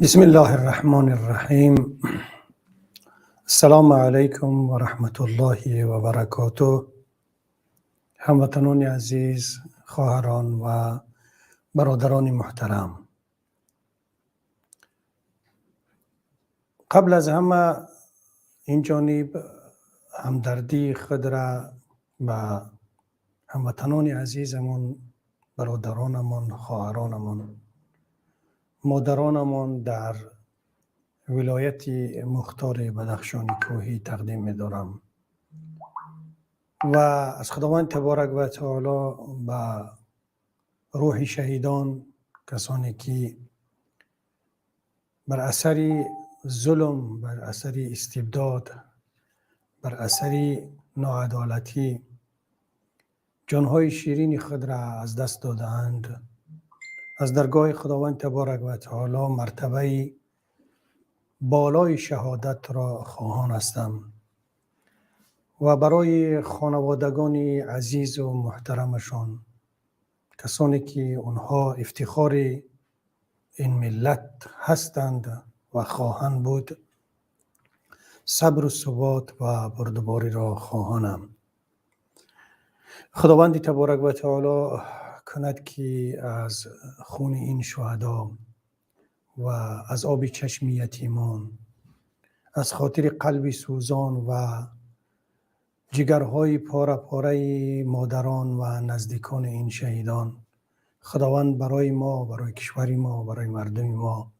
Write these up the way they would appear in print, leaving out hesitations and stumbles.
بسم الله الرحمن الرحیم. السلام علیکم و رحمت الله و برکاته. هموطنان عزیز، خواهران و برادران محترم، قبل از همه این جانب همدردی خود را به هموطنان عزیزمون، برادرانمان، خواهرانمان، مادرانمان در ولایت مختار بدخشان کوهی تقدیم می‌دارم و از خداوند تبارک و تعالی به روح شهیدان، کسانی که بر اثر ظلم، بر اثر استبداد، بر اثر ناعدالتی جانهای شیرین خود را از دست داده‌اند، از درگاه خداوند تبارک و تعالی مرتبه بالای شهادت را خواهان هستم و برای خانوادگان عزیز و محترمشان، کسانی که آنها افتخار این ملت هستند و خواهند بود، صبر و ثبات و بردباری را خواهانم. خداوند تبارک و تعالی کند که از خون این شهدا و از آب چشم یتیمان، از خاطر قلب سوزان و جگرهای پاره پاره مادران و نزدیکان این شهیدان، خداوند برای ما، برای کشور ما، برای مردم ما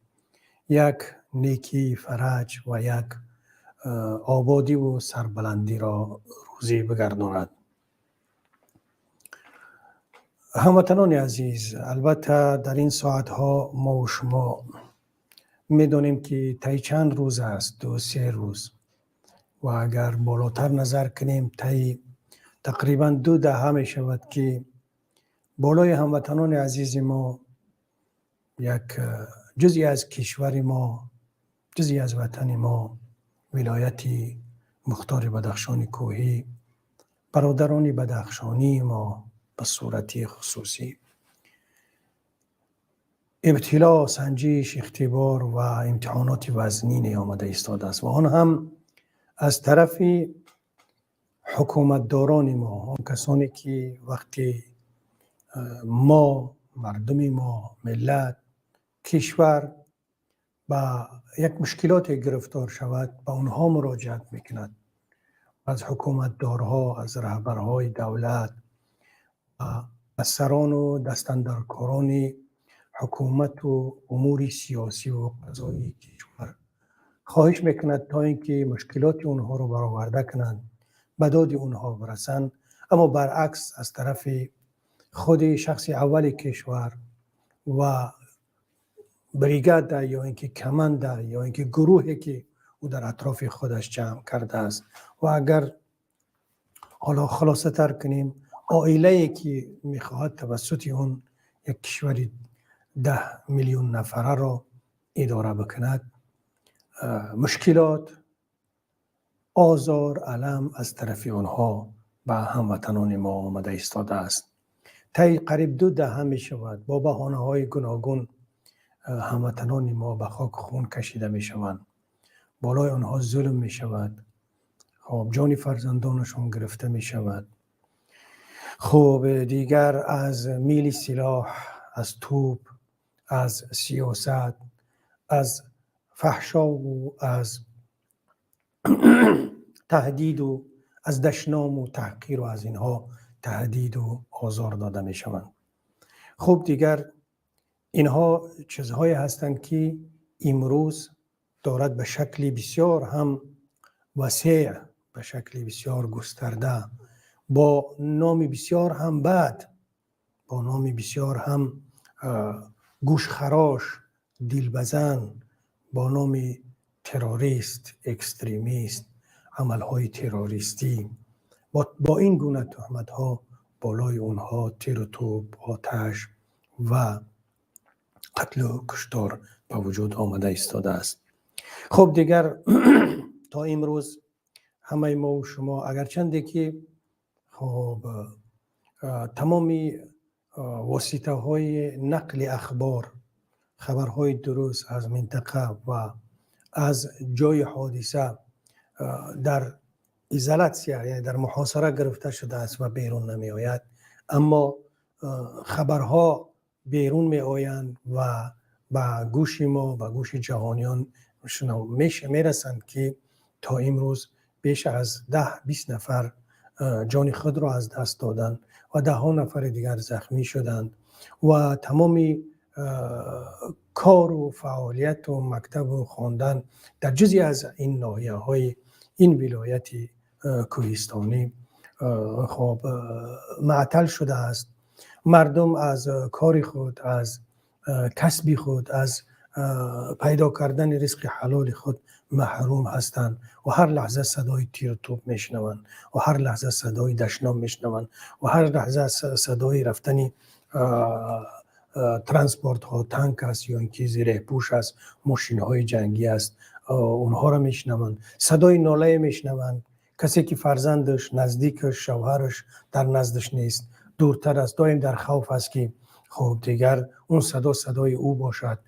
یک نیکی، فرج و یک آبادی و سربلندی را روزی بگرداند. هموطنان عزیز، البته در این ساعت ها ما و شما میدانیم که طی چند روز است، 2-3 روز و اگر بالاتر نظر کنیم طی تقریبا 2 دهه می شود که بالای هموطنان عزیز ما، یک جزئی از کشور ما، جزئی از وطن ما، ولایت مختار بدخشان کوهی، برادران بدخشانی ما به صورت خصوصی ابتلا، سنجش، اختبار و امتحانات وزنین آمده ایستاده است و آن هم از طرف حکومتداران ما، آن کسانی که وقتی ما، مردم ما، ملت، کشور با یک مشکلات گرفتار شود، به آنها مراجعت میکند. از حکومتدارها، از رهبرهای دولت، از سران و دست‌اندرکاران حکومت و امور سیاسی و قضایی کشور خواهش میکند تا اینکه مشکلات اونها رو برآورده کنند، به داد اونها برسند. اما برعکس، از طرف خود شخص اول کشور و بریگاد یا اینکه کمند یا اینکه گروهی که او در اطراف خودش جمع کرده است و اگر حالا خلاصه تر کنیم، عائله که میخواهد توسط اون یک کشور 10 میلیون نفره را اداره بکند، مشکلات، آزار، الم از طرف آنها به هموطنان ما آمده ایستاده است. طی قریب 2 دهه می شود با بهانه های گوناگون هموطنان ما به خاک خون کشیده می شوند، بالای آنها ظلم می شود، خب جان فرزندانشون گرفته می شود. خب دیگر از میل سلاح، از توپ، از سیاست، از فحشا و از تهدید و از دشنام و تحقیر و از اینها تهدید و آزار داده می شوند. خب دیگر اینها چیزهایی هستند که امروز دارد به شکلی بسیار هم وسیع، به شکلی بسیار گسترده، با نام بسیار هم بد، با نام بسیار هم گوشخراش، دلبزن، با نام تروریست، اکستریمیست، عملهای تروریستی، با این گونه تهمت ها بالای اونها تیر و توپ، آتش و قتل و کشتار به وجود آمده ایستاده است. خب دیگر تا امروز همه ما و شما، اگرچنده که خب تمامی واسطه های نقل اخبار، Хабарҳои дуруст аз минтақа ва аз ҷои ҳодиса дар изолятсия, яъне дар муҳосира гирифта шудааст ва берун намеояд, аммо хабарҳо берун меоянд ва ба гӯши мо, ба гӯши ҷаҳониён мерасанд, ки то имрӯз беш аз 10-20 нафар ҷони худро аз даст доданд ва даҳҳо нафари дигар захмӣ шуданд ва тамоми кору фаъолияту мактабу хондан дар ҷузъе аз ин ноҳияҳои ин вилояти кӯҳистонӣ хоб маътал шудааст. Мардум аз кори худ, аз касби худ, аз пайдо кардани ризқи ҳалоли худ маҳрум ҳастанд ва ҳар лаҳза садои тиру тӯб мешунаванд ва ҳар лаҳза садои дашном мешунаванд ва ҳар лаҳза садои рафтани транспортҳо, танк аст ё ин ки зиреҳпӯш аст, мошинҳои ҷангӣ аст, онҳоро мешунаванд, садои нолае мешунаванд. Касе ки фарзандаш, наздикаш, шавҳараш дар наздаш нест, дуртар аст, доим дар хавф аст, ки хуб дигар он садо садои ӯ бошад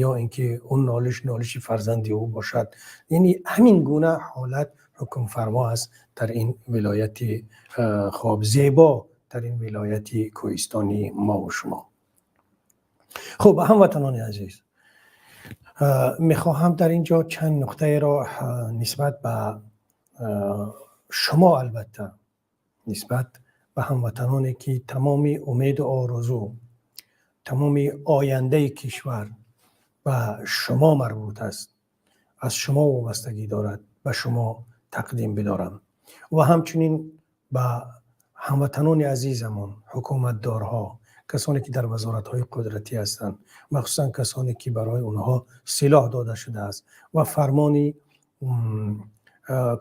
ё ин ки он нолиш нолиши фарзанди ӯ бошад. Яъне ҳамин гуна ҳолат ҳукмфармо аст дар ин вилояти хоб зебо, дар ин вилояти кӯҳистонии мо ва шумо. Хуб, ҳамватанони азиз, мехоҳам дар ин ҷо чанд нуқтаеро нисбат ба шумо, албатта нисбат ба ҳамватаноне ки тамоми умеду орзу, тамоми ояндаи кишвар ба шумо марбут аст, аз шумо вобастагӣ дорад, ба шумо тақдим бидорам ва ҳамчунин ба ҳамватанони азизамон, ҳукуматдорҳо, касоне ки дар вазоратҳои қудратӣ ҳастанд, махсусан касоне ки барои онҳо силоҳ дода шудааст ва фармони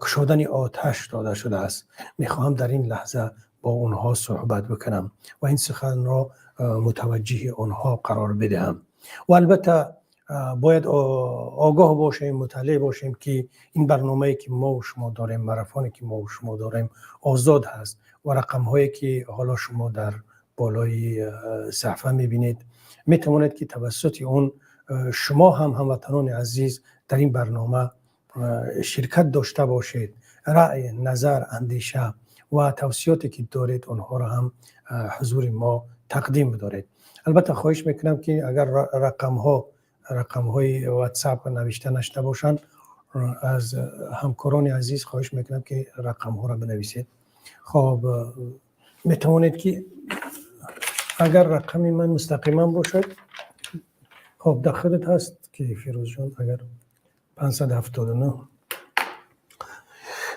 кушодани оташ дода шудааст. Мехоҳам дар ин лаҳза бо онҳо суҳбат бикунам ва ин суханро мутаваҷҷиҳи онҳо қарор бидиҳам. Ва албатта бояд огоҳ бошем, мутталеъ бошем, ки ин барномае ки мо шумо дорем, марафоне ки мо шумо дорем, озод ҳаст ва рақамҳое ки ҳоло шумо дар болои саҳфа мебинед, метавонед ки тавассути он шумо ҳам, ҳамватанони азиз, дар ин барнома ширкат дошта бошед, раъй, назар, андеша ва тавсиёте ки доред, онҳоро ҳам ҳузури мо тақдим бидоред. Албатта хоҳиш мекунам, ки агар рақамҳои WhatsApp навишта нашуда бошанд, аз ҳамкорони азиз хоҳиш мекунам, ки рақамҳоро бинависед. Хоб, метавонед ки агар рақами ман мустақиман бошад, хоб, дар худат ҳаст ки, Фирӯзҷон, агар 579.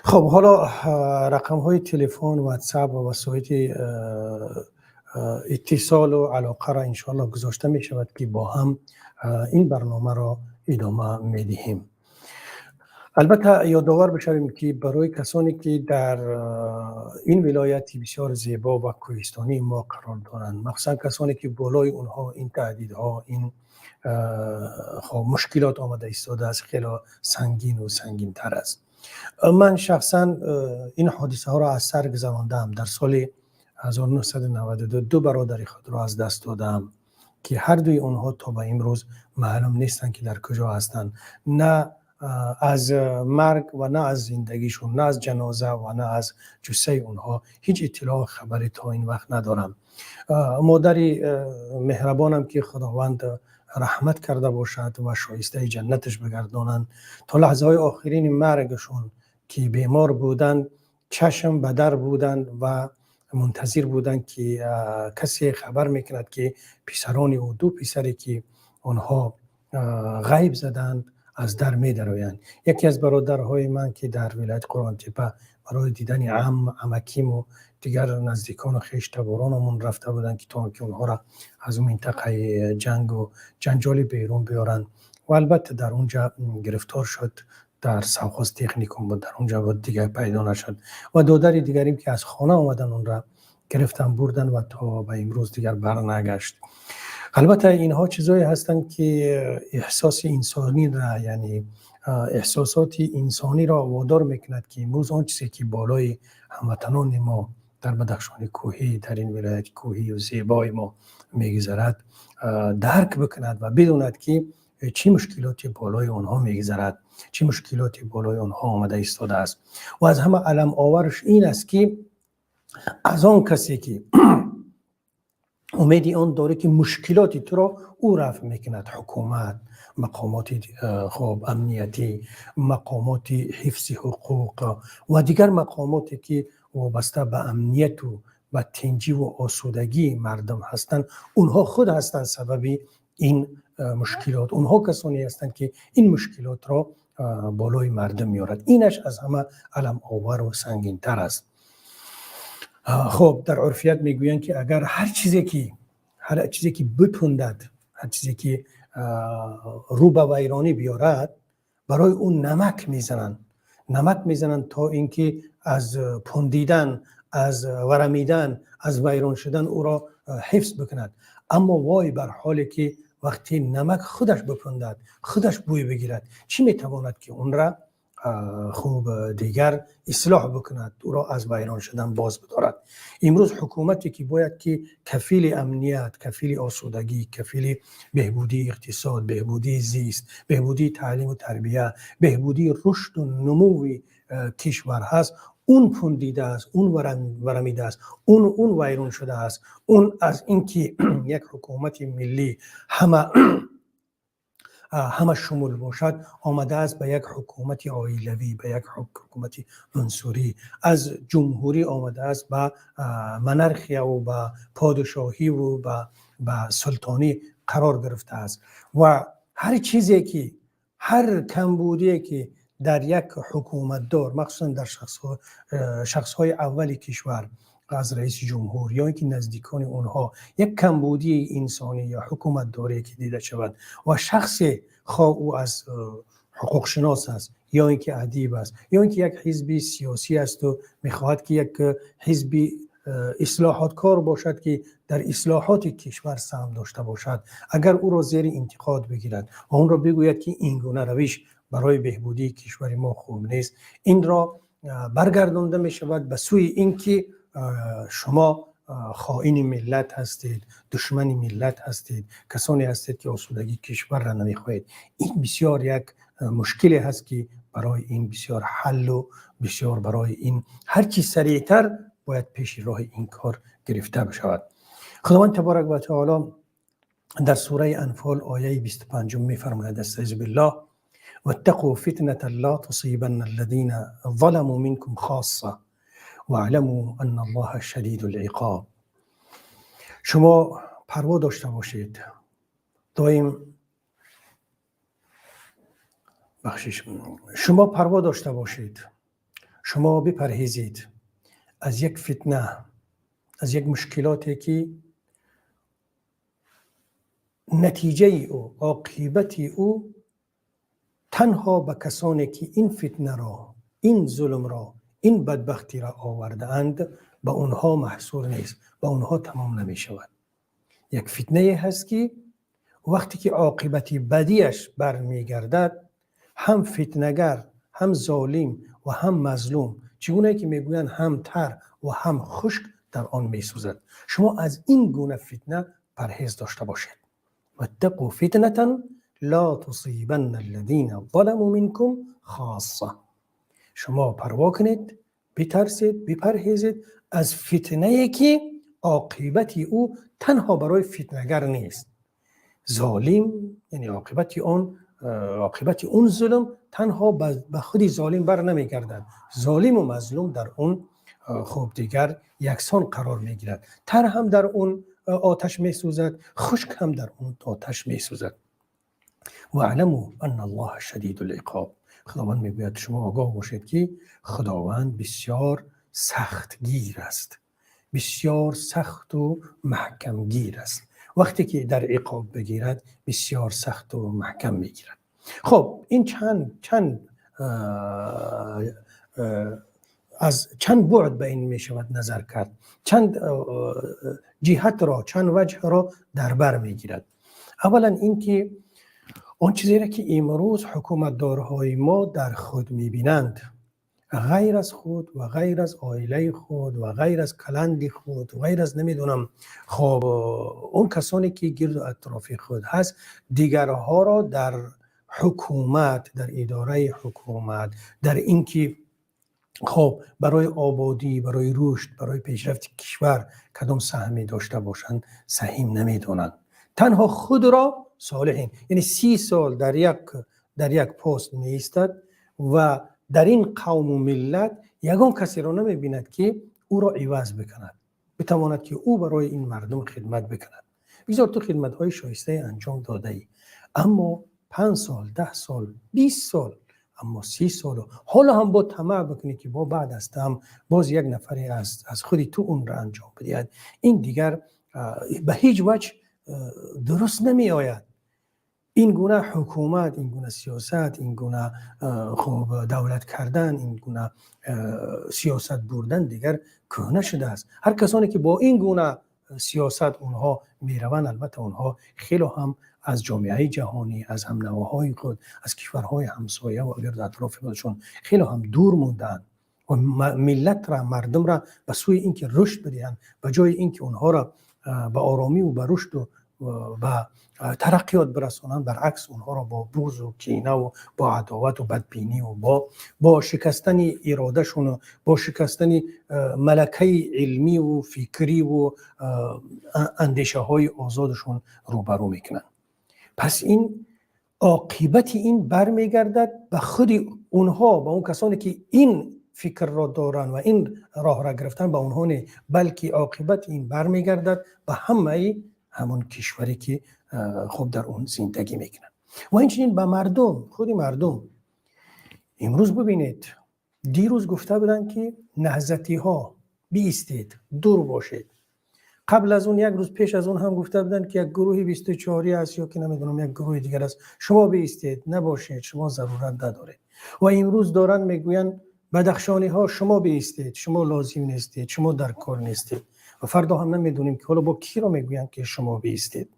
Хоб, ҳоло рақамҳои телефон, WhatsApp ва васоити иттисолу алоқаро иншоалло гузошта мешавад, ки бо ҳам ин барномаро идома медиҳем. Албатта ёдовар бишавем, ки барои касоне ки дар ин вилояти бисёр зебо ва кӯҳистонии мо қарор доранд, махсусан касоне ки болои онҳо ин таҳдидҳо, ин хоб мушкилот омада истодааст, хело сангину сангинтар аст. Ман шахсан ин ҳодисаҳоро аз сар гузарондаам. Дар соли 1992 ду бародари худро аз даст додаам, ки ҳардуи онҳо то ба имрӯз маълум нестанд, ки дар куҷо ҳастанд. На аз марг ва на аз зиндагишон, на аз ҷаноза ва на аз ҷуссаи онҳо ҳеҷ иттилоъу хабаре то ин вақт надорам. Модари меҳрабонам, ки Худованд раҳмат карда бошад ва шоистаи ҷаннаташ бигардонанд, то лаҳзаҳои охирини маргашон, ки бемор буданд, чашм ба дар буданд ва мунтазир буданд, ки касе хабар мекунад, ки писарони ӯ, ду писаре ки онҳо ғайб заданд, аз дар медароянд. Яке аз бародарҳои ман, ки дар вилояти Қурғонтеппа барои дидани ам, амакиму дигар наздикону хештаборонамон рафта буданд, ки то ки онҳоро аз он минтақаи ҷангу ҷанҷолӣ берун биёранд, ва албатта дар он ҷа гирифтор шуд, дар совхоз техникум буд, дар он ҷа буд, дигар пайдо нашуд. Ва додари дигарим, ки аз хона омадан, онра гирифтан, бурдан ва то ба имрӯз дигар барнагашт. Албатта инҳо чизҳое ҳастанд, ки эҳсоси инсониро, яъне эҳсосоти инсониро водор мекунад, ки имрӯз он чизе ки болои ҳамватанони мо Дар Бадахшони кӯҳӣ, дар ин вилояти кӯҳию зебои мо мегузарад, дарк бикунад ва бидонад, ки чӣ мушкилоте болои онҳо мегузарад, чӣ мушкилоте болои онҳо омада истодааст. Ва аз ҳама аламовараш ин аст, ки аз он касе ки умеди он дорӣ, ки мушкилоти туро ӯ рафъ мекунад, ҳукумат, мақомоти хуб амниятӣ, мақомоти ҳифзи ҳуқуқ ва дигар мақомоте ки вобаста ба амнияту ба тинҷиву осудагии мардум ҳастанд, онҳо худ ҳастанд сабаби ин мушкилот. Онҳо касоне ҳастанд, ки ин мушкилотро болои мардум меорад. Инаш аз ҳама аламовару сангинтар аст. Хуб, дар урфият мегӯянд, ки агар ҳар чизе ки бипундад, ҳар чизе ки рӯ ба вайронӣ биёрад, барои ӯ намак мезананд, намак мезананд, то ин ки аз пундидан, аз варамидан, аз вайрон шудан ӯро ҳифз бикунад. Аммо вой бар ҳоле ки вақте намак худаш бипундад, худаш бӯй бигирад, чӣ метавонад, ки онра хуб дигар ислоҳ бикунад, ӯро аз вайрон шудан боз бидорад? Имрӯз ҳукумате ки бояд ки кафили амният, кафили осудагӣ, кафили беҳбудии иқтисод, беҳбудии зист, беҳбудии таълиму тарбия, беҳбудии рушду нумӯи кишвар ҳаст, он пундидааст, он варамидааст, он вайрон шудааст. Он аз ин ки як ҳукумати миллӣ, ҳама шумул бошад, омадааст ба як ҳукумати оилавӣ, ба як ҳукумати унсурӣ. Аз ҷумҳурӣ омадааст ба монархияву ба подшоҳиву ба султонӣ қарор гирифтааст. Ва ҳар чизе ки, ҳар камбудие ки дар як ҳукуматдор, махсусан дар шахсҳои аввали кишвар, аз раиси ҷумҳур ё ин ки наздикони онҳо, як камбудии инсонӣ ё ҳукуматдорие ки дида шавад ва шахсе, хоҳ ӯ аз ҳуқуқшинос аст ё ин ки адиб аст, ё ин ки як ҳизби сиёсӣ асту мехоҳад, ки як ҳизби ислоҳоткор бошад, ки дар ислоҳоти кишвар саҳм дошта бошад, агар ӯро зери интиқод бигирад ва онро бигӯяд, ки ин гуна равиш барои беҳбудии кишвари мо хуб нест, инро баргардонда мешавад ба сӯи ин ки шумо хоини миллат ҳастед, душмани миллат ҳастед, касоне ҳастед, ки осудагии кишварро намехоҳед. Ин бисёр як мушкиле ҳаст, ки барои ин бисёр ҳаллу бисёр барои ин ҳарчи сариътар бояд пеши роҳи ин кор гирифта бишавад. Худованд табарак ва таоло дар сураи Анфол, ояи 25-ум мефармояд: أستعيذ بالله، واتقوا فتنة لا تصيبن الذين ظلموا منكم خاصة واعلموا أن الله شديد العقاب. Шумо парво дошта бошед доим, бахшиш, шумо парво дошта бошед, шумо бипарҳезед аз як фитна, аз як мушкилоте ки натиҷаи ӯ, оқибати ӯ танҳо ба касоне ки ин фитнаро, ин зулмро, ин бадбахтиро овардаанд, ба онҳо маҳсур нест, ба онҳо тамом намешавад. Як фитнае ҳаст, ки вақте ки оқибати бадиаш бармегардад, ҳам фитнагар, ҳам золим ва ҳам мазлум, чӣ гунае ки мегӯянд, ҳам тар ва ҳам хушк дар он месӯзад. Шумо аз ин гуна фитна парҳез дошта бошед. واتقوا فتنة لا تصيبن الذين ظلموا منكم خاصة. Шумо парво кунед, битарсед, бипарҳезед аз фитнае ки оқибати ӯ танҳо барои фитнагар нест, золим, яъне оқибати он зулм танҳо ба худи золим бар намегардад. Золиму мазлум дар он хуб дигар яксон қарор мегирад. Тар ҳам дар он оташ месӯзад, хушк ҳам дар он оташ месӯзад. واعلموا أن الله شديد العقاب. Худованд мегӯяд: шумо огоҳ бошед, ки Худованд бисёр сахтгир аст, бисёр сахту маҳкамгир аст. Вақте ки дар иқоб бигирад, бисёр сахту маҳкам мегирад. Хуб, ин чанд аз чанд буъд ба ин мешавад назар кард, чанд ҷиҳатро, чанд ваҷҳро дар бар мегирад. Аввалан ин ки он чизеро ки имрӯз ҳукуматдорҳои мо дар худ мебинанд, Ғайр аз худ ва ғайр аз оилаи худ ва ғайр аз клани худ, ғайр аз, намедонам, хоб, он касоне ки гирду атрофи худ ҳаст, дигарҳоро дар ҳукумат, дар идораи ҳукумат, дар инки, хоб, барои ободӣ, барои рушд, барои пешрафти кишвар кадом саҳме дошта бошанд, саҳим намедонанд. Танҳо худро солиҳин, яъне 30 сол дар як пост меистад ва дар ин қавму миллат ягон касеро намебинад, ки ӯро иваз бикунад, битавонад, ки ӯ барои ин мардум хидмат бикунад. Бигзор ту хидматҳои шоистае анҷом додаӣ, аммо 5 сол, 10 сол, 20 сол, аммо 30 солу ҳоло ҳам бо тамаъ бикунӣ, ки бо баъд аз там боз як нафаре аз худи ту онро анҷом бидиҳад, ин дигар ба ҳеҷ ваҷҳ дуруст намеояд. Ин гуна ҳукумат, ин гуна сиёсат, ин гуна, хуб, давлат кардан, ин гуна сиёсат бурдан дигар кӯҳна шудааст. Ҳар касоне ки бо ин гуна сиёсат онҳо мераванд, албатта, онҳо хело ҳам аз ҷомеаи ҷаҳонӣ, аз ҳамнавоҳои худ, аз кишварҳои ҳамсоя ва гирду атрофи худашон хело ҳам дур мондаанд ва миллатра, мардумра ба сӯи ин ки рушд бидиҳанд, ба ҷои ин ки онҳоро ба оромиву ба рушду ба тараққиёт бирасонанд, баръакс, онҳоро бо буғзу кинаву бо адовату бадбиниву бо шикастани иродашону бо шикастани малакаи илмиву фикриву андешаҳои озодашон рӯбарӯ мекунанд. Пас ин оқибати ин бармегардад ба худи онҳо, ба он касоне ки ин фикрро доранд ва ин роҳро гирифтан, ба онҳо не, балки оқибати ин бармегардад ба ҳамаи ҳамон кишваре ки, хуб, дар он зиндагӣ мекунанд ва инчунин ба мардум, худи мардум. Имрӯз бубинед, дирӯз гуфта буданд, ки наҳзатиҳо, биистед, дур бошед. Қабл аз он, як рӯз пеш аз он ҳам гуфта буданд, ки як гурӯҳи 24-ӣ аст ё ки намедонам, як гурӯҳи дигар аст, шумо биистед, набошед, шумо зарурат надоред. Ва имрӯз доранд мегӯянд: бадахшониҳо, шумо биистед, шумо лозим нестед, шумо дар кор нестед. Ва фардо ҳам намедонем, ки ҳоло бо киро мегӯянд, ки шумо биистед.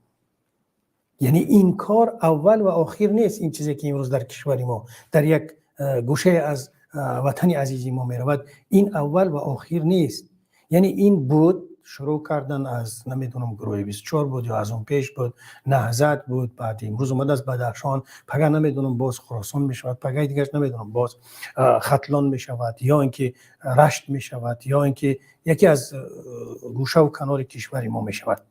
Яъне ин кор аввал ва охир нест. Ин чизе ки имрӯз дар кишвари мо, дар як гӯшае аз ватани азизи мо меравад, ин аввал ва охир нест. Яъне ин буд, шурӯъ кардан аз, намедонам, гурӯҳи 24 буд ё аз он пеш буд, Наҳзат буд, баъд имрӯз омадааст Бадахшон, пага, намедонам, боз Хуросон мешавад, пагаи дигараш, намедонам, боз Хатлон мешавад ё ин ки Рашт мешавад, ё ин ки яке аз гӯшаву канори кишвари мо мешавад.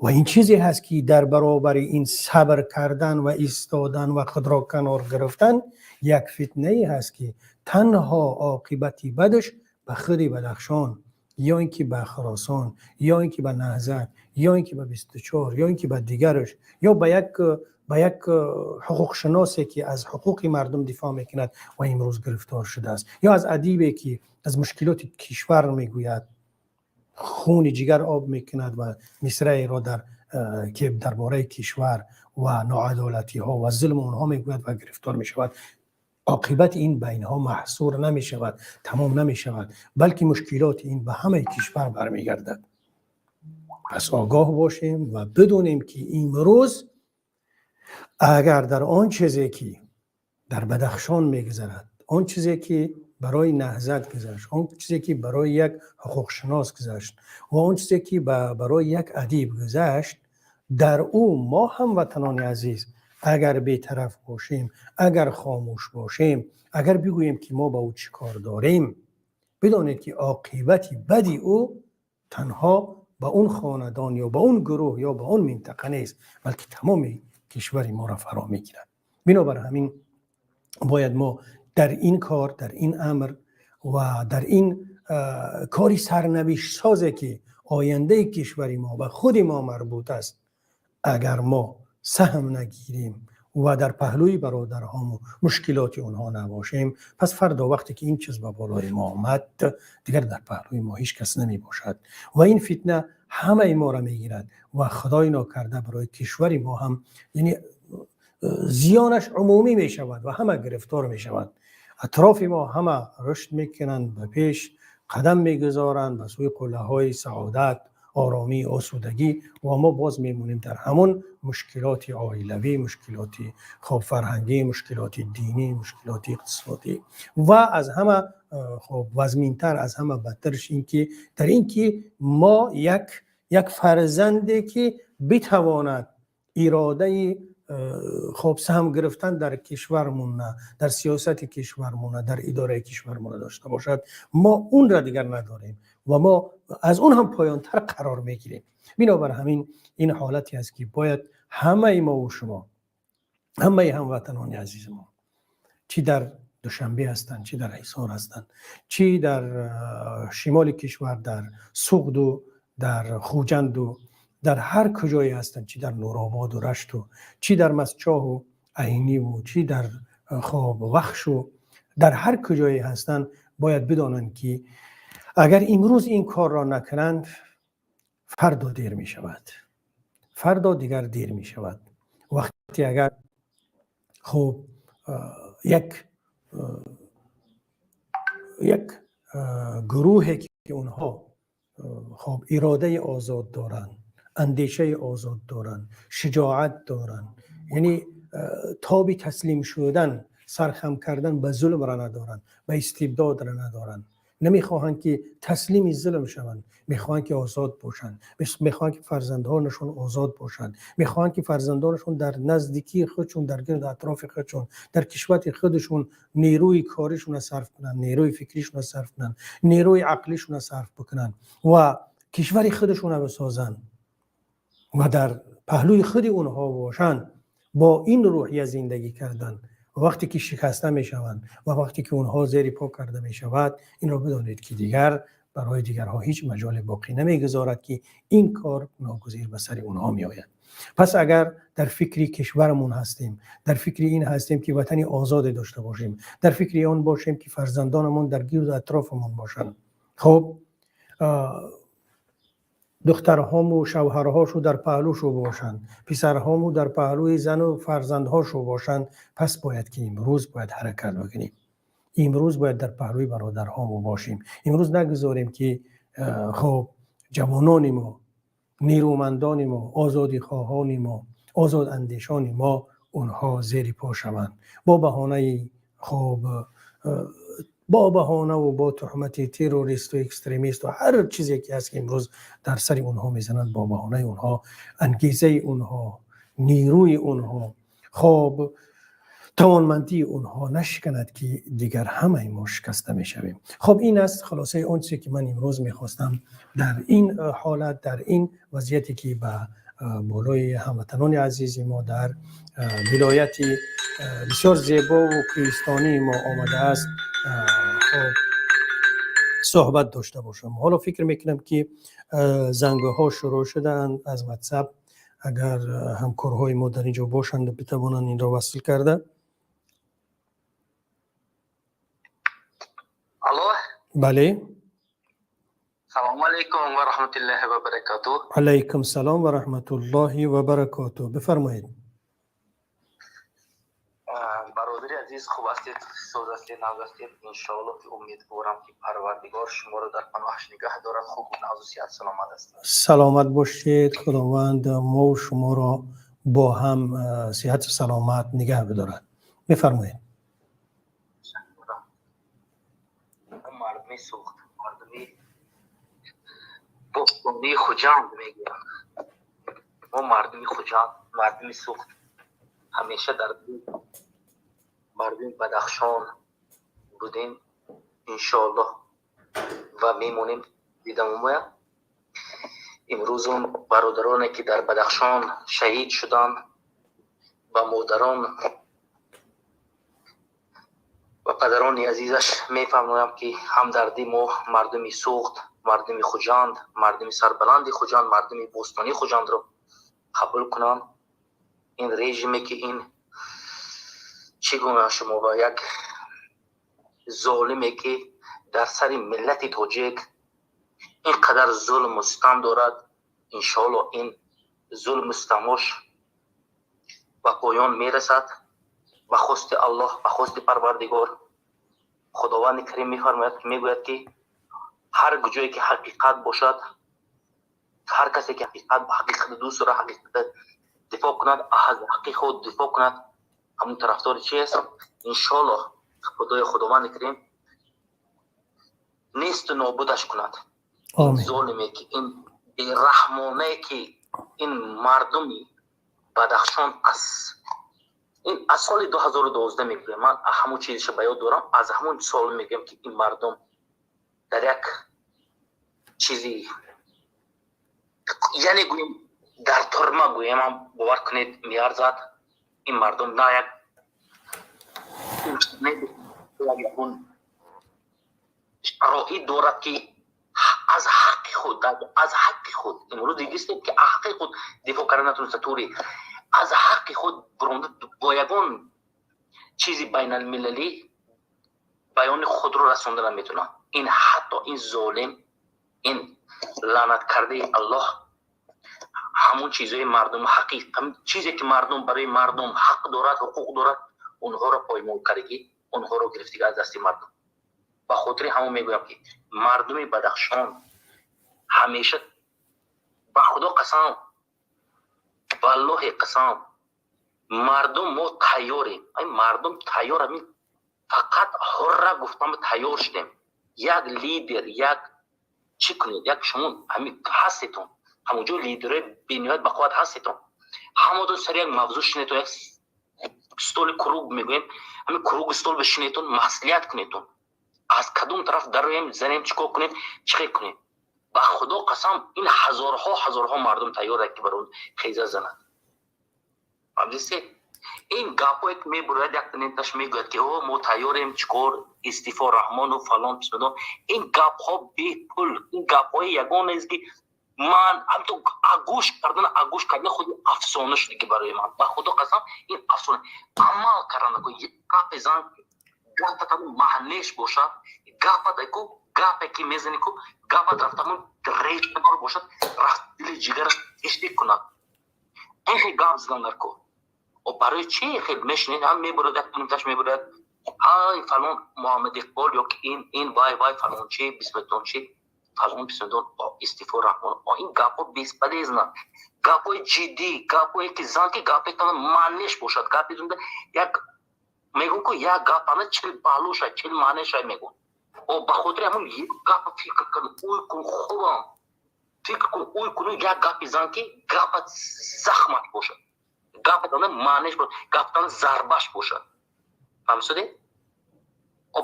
Ва ин чизе ҳаст, ки дар баробари ин сабр кардан ва истодан ва худро канор гирифтан як фитнае ҳаст, ки танҳо оқибати бадаш ба худи Бадахшон ё ин ки ба Хуросон ё ин ки ба Наҳзат ё ин ки ба 24 ё ин ки ба дигараш ё ба як ҳуқуқшиносе, ки аз ҳуқуқи мардум дифоъ мекунад ва имрӯз гирифтор шудааст, ё аз адибе, ки аз мушкилоти кишвар мегӯяд, хуни ҷигар об мекунад ва мисраеро дар ки дар бораи кишвар ва ноадолатиҳо ва зулми онҳо мегӯяд ва гирифтор мешавад. Оқибати ин ба инҳо маҳсур намешавад, тамом намешавад, балки мушкилоти ин ба ҳамаи кишвар бармегардад. Пас огоҳ бошем ва бидонем, ки имрӯз агар дар он чизе ки дар Бадахшон мегузарад, он чизе ки барои Наҳзат гузашт, он чизе ки барои як ҳуқуқшинос гузашт ва он чизе ки барои як адиб гузашт, дар ӯ мо, ҳамватанони азиз, агар бетараф бошем, агар хомӯш бошем, агар бигӯем, ки мо ба ӯ чӣ кор дорем, бидонед, ки оқибати бади ӯ танҳо ба он хонадон ё ба он гурӯҳ ё ба он минтақа нест, балки тамоми кишвари моро фаро мегирад. Бинобар ҳамин бояд мо дар ин кор, дар ин амр ва дар ин кори сарнавиштсозе, ки ояндаи кишвари мо ба худи мо марбут аст, агар мо саҳм нагирем ва дар паҳлӯи бародарҳому мушкилоти онҳо набошем, пас фардо вақте ки ин чиз ба болои мо омад, дигар дар паҳлӯи мо ҳеҷ кас намебошад ва ин фитна ҳамаи моро мегирад ва, худои нокарда, барои кишвари мо ҳам, яъне зиёнаш умумӣ мешавад ва ҳама гирифтор мешаванд. Атрофи мо ҳама рушд мекунанд, ба пеш қадам мегузоранд, ба сӯи қуллаҳои саодат, Оромӣ, осудагӣ, ва мо боз мемонем дар ҳамон мушкилоти оилавӣ, мушкилоти хоб фарҳангӣ, мушкилоти динӣ, мушкилоти иқтисодӣ. Ва аз ҳама хоб вазминтар, аз ҳама бадтарш ин ки дар ин ки мо як фарзанде ки битавонад иродаи хоб саҳм гирифтан дар кишвармона, дар сиёсати кишвармона, дар идораи кишвармона дошта бошад, мо онро дигар надорем ва мо аз он ҳам поёнтар қарор мегирем. Бинобар ҳамин ин ҳолате аст ки бояд ҳамаи мо ва шумо, ҳамаи ҳамватанони азизи мо, чӣ дар Душанбе ҳастанд, чӣ дар Ҳисор ҳастанд, чӣ дар шимоли кишвар, дар Суғду дар Хуҷанду дар ҳар куҷое ҳастанд, чӣ дар Нурободу Рашту, чӣ дар Мастчоҳу Айниву, чӣ дар хоб Вахшу, дар ҳар куҷое ҳастанд, бояд бидонанд ки агар имрӯз ин корро накунанд, фардо дер мешавад, фардо дигар дер мешавад. Вақте агар хуб як гурӯҳе ки онҳо хоб иродаи озод доранд, андешаи озод доранд, шуҷоат доранд, яъне тоби таслим шудан, сархам кардан ба зулмро надоранд, ба истибдодро надоранд, намехоҳанд ки таслими зулм шаванд, мехоҳанд ки озод бошанд, мехоҳанд ки фарзандонашон озод бошанд, мехоҳанд ки фарзандонашон дар наздикии худшон, дар гирду атрофи худшон, дар кишвари худашон нерӯи коришонро сарф кунанд, нерӯи фикришонро сарф кунанд, нерӯи ақлишонро сарф бикунанд ва кишвари худашонро бисозанд ва дар паҳлӯи худи онҳо бошанд. Бо ин рӯҳия зиндагӣ кардан, вақте ки шикаста мешаванд ва вақте ки онҳо зери по карда мешавад, инро бидонед ки дигар барои дигарҳо ҳеҷ маҷоле боқӣ намегузорад, ки ин кор ногузир ба сари онҳо меояд. Пас агар дар фикри кишварамон ҳастем, дар фикри ин ҳастем ки ватани озоде дошта бошем, дар фикри он бошем ки фарзандонамон дар гирду атрофамон бошанд, хуб духтарҳому шавҳарҳошу дар паҳлӯшу бошанд, писарҳому дар паҳлӯи зану фарзандҳошу бошанд, пас бояд ки имрӯз бояд ҳаракат бикунем. Имрӯз бояд дар паҳлӯи бародарҳому бошем. Имрӯз нагузорем ки хуб ҷавонони мо, нерӯмандони мо, озодихоҳони мо, озодандешони мо онҳо зери по шаванд бо баҳонаи хуб бо баҳонаву бо туҳмати террористу экстремисту ҳар чизе ки ҳаст ки имрӯз дар сари онҳо мезананд, бо баҳонаи онҳо ангезаи онҳо, нерӯи онҳо, хоб тавонмандии онҳо нашиканад, ки дигар ҳамаи мо шикаста мешавем. Хоб ин аст хулосаи он чизе ки ман имрӯз мехостам дар ин ҳолат, дар ин вазъияте ки ба болои ҳамватанони азизи мо дар вилояти бисёр зебову кӯҳистонии мо омадааст, хоб суҳбат дошта бошам. Ҳоло фикр мекунам ки зангҳо шурӯъ шудаанд аз WhatsApp. Агар ҳамкорҳои мо дар ин ҷо бошанд, битавонанд инро васл карда. Алло. Бале. Салому алайкум ва раҳматуллоҳи ва баракатуҳ. Алайкум салом ва раҳматуллоҳи ва баракатуҳ. Бифармоед. Бародари азиз, хуб ҳастед, соз ҳастед, нағз ҳастед? Иншоаллоҳ ки умедворам ки Парвардигор шуморо дар паноҳаш нигаҳ дорад, хуб, нағзу сиҳат, саломат ҳастед. Саломат бошед, Худованд мо шуморо бо ҳам сиҳату саломат нигаҳ бидорад. Бифармоед. Мардуми Суғд, мардуми Бостонии Хуҷанд мегӯянд. Мо мардуми Хуҷанд, мардуми Суғд ҳамеша дар мардуми Бадахшон будем, иншоаллоҳ ва мемонем. Дидамомая имрӯз он бародароне ки дар Бадахшон шаҳид шуданд ва модарон ва падарони азизаш мефармоям ки ҳамдарди мо мардуми Суғд, мардуми Хуҷанд, мардуми сарбаланди Хуҷанд, мардуми бостонии Хуҷандро қабул кунанд. Ин режиме ки ин чӣ гуна шумо ба як золиме ки дар сари миллати тоҷик ин қадар зулму ситам дорад, иншоаллоҳ ин зулму ситамош ба поён мерасад ба хости Аллоҳ, ба хости Парвардигор. Худованди Карим мефармояд, мегӯяд ки ҳар ҷое ки ҳақиқат бошад, Касе ки ҳақиқат, ҳақиқат дӯст дорад, ҳақиқат дифоъ кунад, аз ҳаққи худ дифоъ кунад, ҳамун тарафдори чи аст. Иншоаллоҳ, Худои Худованди Карим несту нобудаш кунад золиме ки, ин бераҳмонае ки ин мардуми Бадахшон аз ин аз соли 2012 мегӯям. Ман ҳамун чизеша ба ёд дорам, аз ҳамун сол мегӯям, ки ин мардум дар як чизи, яъне гӯем, дар турма гӯем ҳам, бовар кунед, меарзад. Ин мардум на як ягон шароит дорад, ки аз ҳаққи худ, аз ҳаққи худ имрӯз дидистем, ки ҳаққи худ дифоъ карда натуниста, тури аз ҳаққи худ буронда, бо ягон чизи байналмилалӣ баёни худро расонда наметавонад. Ин ҳатто ин золим, ин лаънаткардаи Аллоҳ, ҳамун чизҳои мардум, ҳақиқ чизе ки мардум барои мардум ҳақ дорад, ҳуқуқ дорад, онҳоро поймол кардагӣ, онҳоро гирифтагӣ аз дасти мардум. Ба хотири ҳамон мегӯям, ки мардуми Бадахшон ҳамеша, ба Худо қасам, валлоҳи қасам, мардум мо тайёрем. Мардум тайёр, ҳамин фақат ҳурра гуфтам, тайёр шудем. Як лидер, як чӣ кунед, як шумо ҳамин ҳастетон, ҳамонҷо лидерҳои бениҳоят бақувват ҳастетон, ҳамодон сари як мавзӯъ шинетон, як столи круг мегӯем, ҳамин круг стол бишинетон, маслиҳат кунетон, аз кадом тараф дароем, занем, чӣ кор кунем, чӣ хел кунем. Ба Худо қасам, ин ҳазорҳо, ҳазорҳо мардум тайёр, ки бар он хеза занад. Фаҳмидисте? Ин гапҳое ки мебурояд, як ненташ мегӯяд, ки о, мо тайёрем, чӣ кор, истифо Раҳмону фалон бисмилло, ин гапҳо бепул, ин гапҳои ягонест, ки ман ҳамто агӯш кардан худи афсона шуда, ки барои ман, ба Худо қасам, ин афсона. Амал кардан, гапе зан, гапат маънеш бошад, гапат ку, гапе ки мезани ку, гапат рафтамон решадор бошад, рафт дили ҷигараш тешдик кунад. Ин хел гап задан дар кор. Барои чи хел мешунед, ҳам мебурад, як нимташ мебурад, ай фалон Муҳаммад Иқбол ё ки ин вай вай фалончи бисмиллончи фалон бисмиллон, истифо Раҳмон. Ин гапҳо бесполезно. Гапҳои ҷиддӣ, гапҳое ки зан, ки гапе маънеш бошад, гапе як мегӯм ку, як гапана 40 паҳлӯша, 40 маънеша мегӯм. О, ба хотири ҳамон як гап фикр кун, ӯй кун, хубам фикр кун, ӯй кун, як гапи зан, ки гапат захмат бошад, гапатана маънеш бошад, гапатана зарбаш бошад. Фаҳмисудӣ?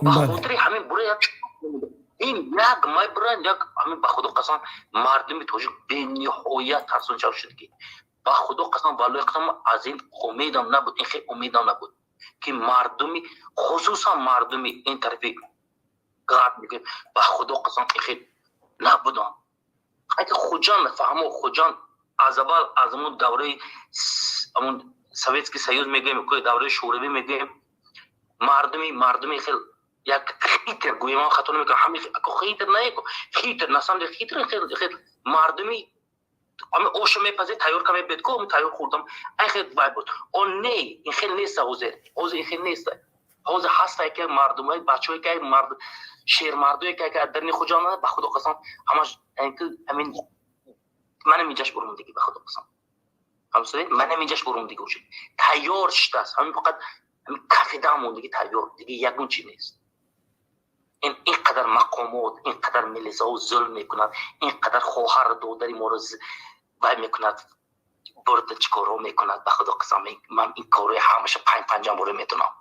Ба хотири ҳамин бура як ин як май бура як ҳамин. Ба Худо қасам, мардуми тоҷик бениҳоят тарсончав шуд, ки ба Худо қасам, валлоҳи қасам, аз ин умедам набуд, ин хел умедам набуд, ки мардуми, хусусан мардуми ин тарафи ғарб мегӯем, ба Худо қасам, ин хел набудам. Хайки Хуҷанд фаҳмо, Хуҷанд аз аввал, аз ҳамун давраи ҳамун Советский Союз мегӯем, давраи Шӯравӣ мегӯем, мардуми хел як хитр гӯем, ман хато намекунам, ҳами хитр не, хитр, на самом деле хитр, хел мардуми ҳами оша мепазед, тайёр ка мебед ку, тайёр хӯрдам, ай хел вай буд. О не, ин хел неста ҳозир, ҳозир ин хел неста. Ҳозир ҳаста яке мардумои бачаҳое ки мард шермардое ки аз дарни Хуҷанд, ба Худо қасам, ҳамаш ҳамин манам инҷаш бурум диги, ба Худо қасам, ҳамсоя манам инҷаш бурум диги, уже тайёр шудааст. Ҳамин фақат ҳамин кафеда мондиги, тайёр диги, ягон чи нест. Ин қадар мақомот, ин қадар милисаҳо зулм мекунад, ин қадар хоҳар додари моро вай мекунад, бурда чӣ корҳо мекунад. Ба Худо қасам, ман ин корҳои ҳамаша панҷ панҷам боре медонам.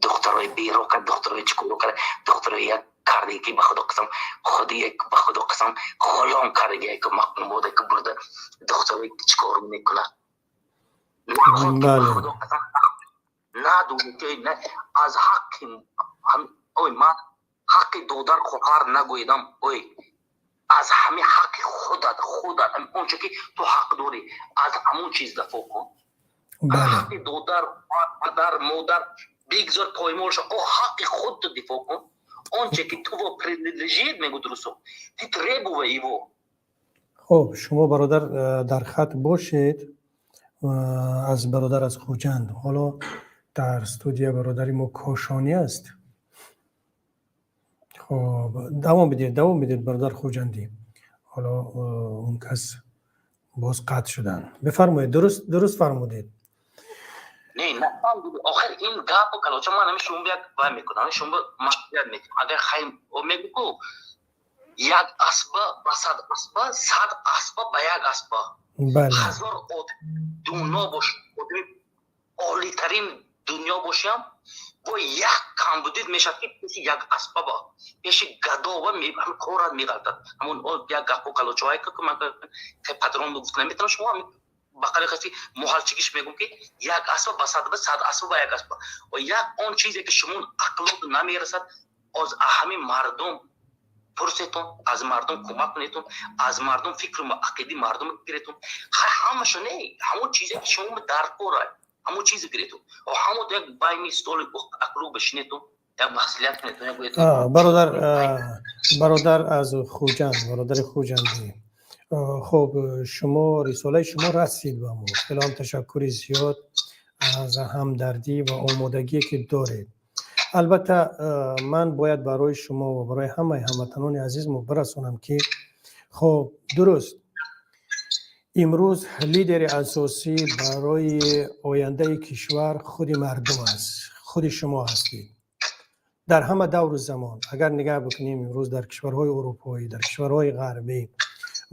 Духтарои беро кард, духтарои чӣ коро кард, духтарои як кардаги, ки ба Худо қасам, худи як, ба Худо қасам, ғулом кардаги, як мақомоте ки бурда духтарои чӣ кор мекунад. Ба Худо қасам, надони ки аз ҳаққи ой, ман ҳаққи додар хоҳар нагӯедам. Ой, аз ҳамин ҳаққи худат, худат онче ки ту ҳақ дорӣ, аз ҳамон чиз дафоъ кун. Ҳаққи додар, падар, модар бигзор поймол ша, о ҳаққи худто дифоъ кун. Онче ки ту принадлежит, мегӯд русо, ты требуй его. Хуб, шумо, бародар, дар хат бошед. Аз бародар аз Хуҷанд, ҳоло дар студия бародари мо Кошонӣ аст. Хуб, давом бидиҳед, давом бидиҳед, бародар Хуҷандӣ. Ҳоло он кас Боз қатъ шуданд. Бифармоед, дуруст фармудед. Не, охир ин гапу калоча ман ҳами шумо як вай мекунам, шумо маслиҳат метиҳам. Агар хай мегӯ, як асба ба 100 асба, 100 асба ба як асба, ҳазор дуно бош, одами олитарин дунё бошам, бо як камбудид мешавад, ки пеши як асбаба, пеши гадова корат меғалтад. Ҳамон як гапу калочаҳое ки ман падарон гуфт наметавонам, шумо ба қариқаси муҳалчигиш мегӯм, ки як асба ба 100, ба 100 асба ба як асба ва як он чизе ки шумо ақлот намерасад, аз ҳамин мардум пурсетон, аз мардум кӯмак кунетон, аз мардум фикру ақиди мардум гиретон. Ҳамаша не, ҳамон чизе ки шумо дар кора, ҳамон чизе гиретон, ҳамон як байни столи ақлу бишинетон, як маслиҳат кунетон. Бародар аз Хуҷанд, бародари хуҷандӣ, хуб, шумо, рисолаи шумо расид ба мо. Хеле ҳам ташаккури зиёд аз ҳамдардӣ ва омодагие ки доред. Албатта, ман бояд барои шумо ва барои ҳамаи ҳамватанони азизмо бирасонам, ки хуб, дуруст, имрӯз лидери асосӣ барои ояндаи кишвар худи мардум аст, худи шумо ҳастед. Дар ҳама давру замон агар нигаҳ бикунем, имрӯз дар кишварҳои урупоӣ, дар кишварҳои ғарбӣ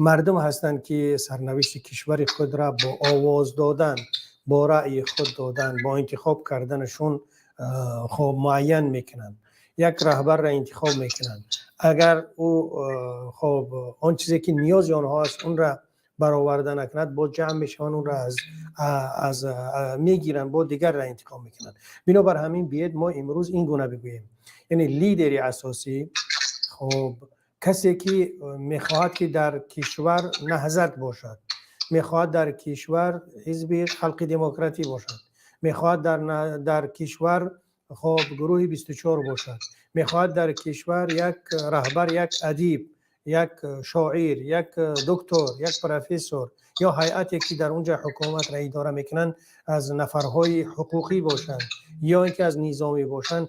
мардум ҳастанд, ки сарнавишти кишвари худра бо овоз додан, бо раъйи худ додан, бо интихоб карданашон, хоб, муайян мекунанд, як раҳбарра интихоб мекунанд. Агар ӯ, хоб, он чизе ки ниёзи онҳо аст, онра бароварда накунад, боз ҷамъ мешаванд, онро аз мегиранд, бо дигарра интихоб мекунанд. Бинобар ҳамин, биед мо имрӯз ин гуна бигӯем, яъне лидери асосӣ, хоб, касе ки мехоҳад, ки дар кишвар Наҳзат бошад, мехоҳад дар кишвар Ҳизби Халқи Демократӣ бошад, мехоҳад дар кишвар, хоб, гурӯҳи 24 бошад, мехоҳад дар кишвар як раҳбар, як адиб, як шоир, як доктор, як профессор ё ҳайате ки дар онҷа ҳукуматро идора мекунанд, аз нафарҳои ҳуқуқӣ бошанд ё ин ки аз низомӣ бошанд,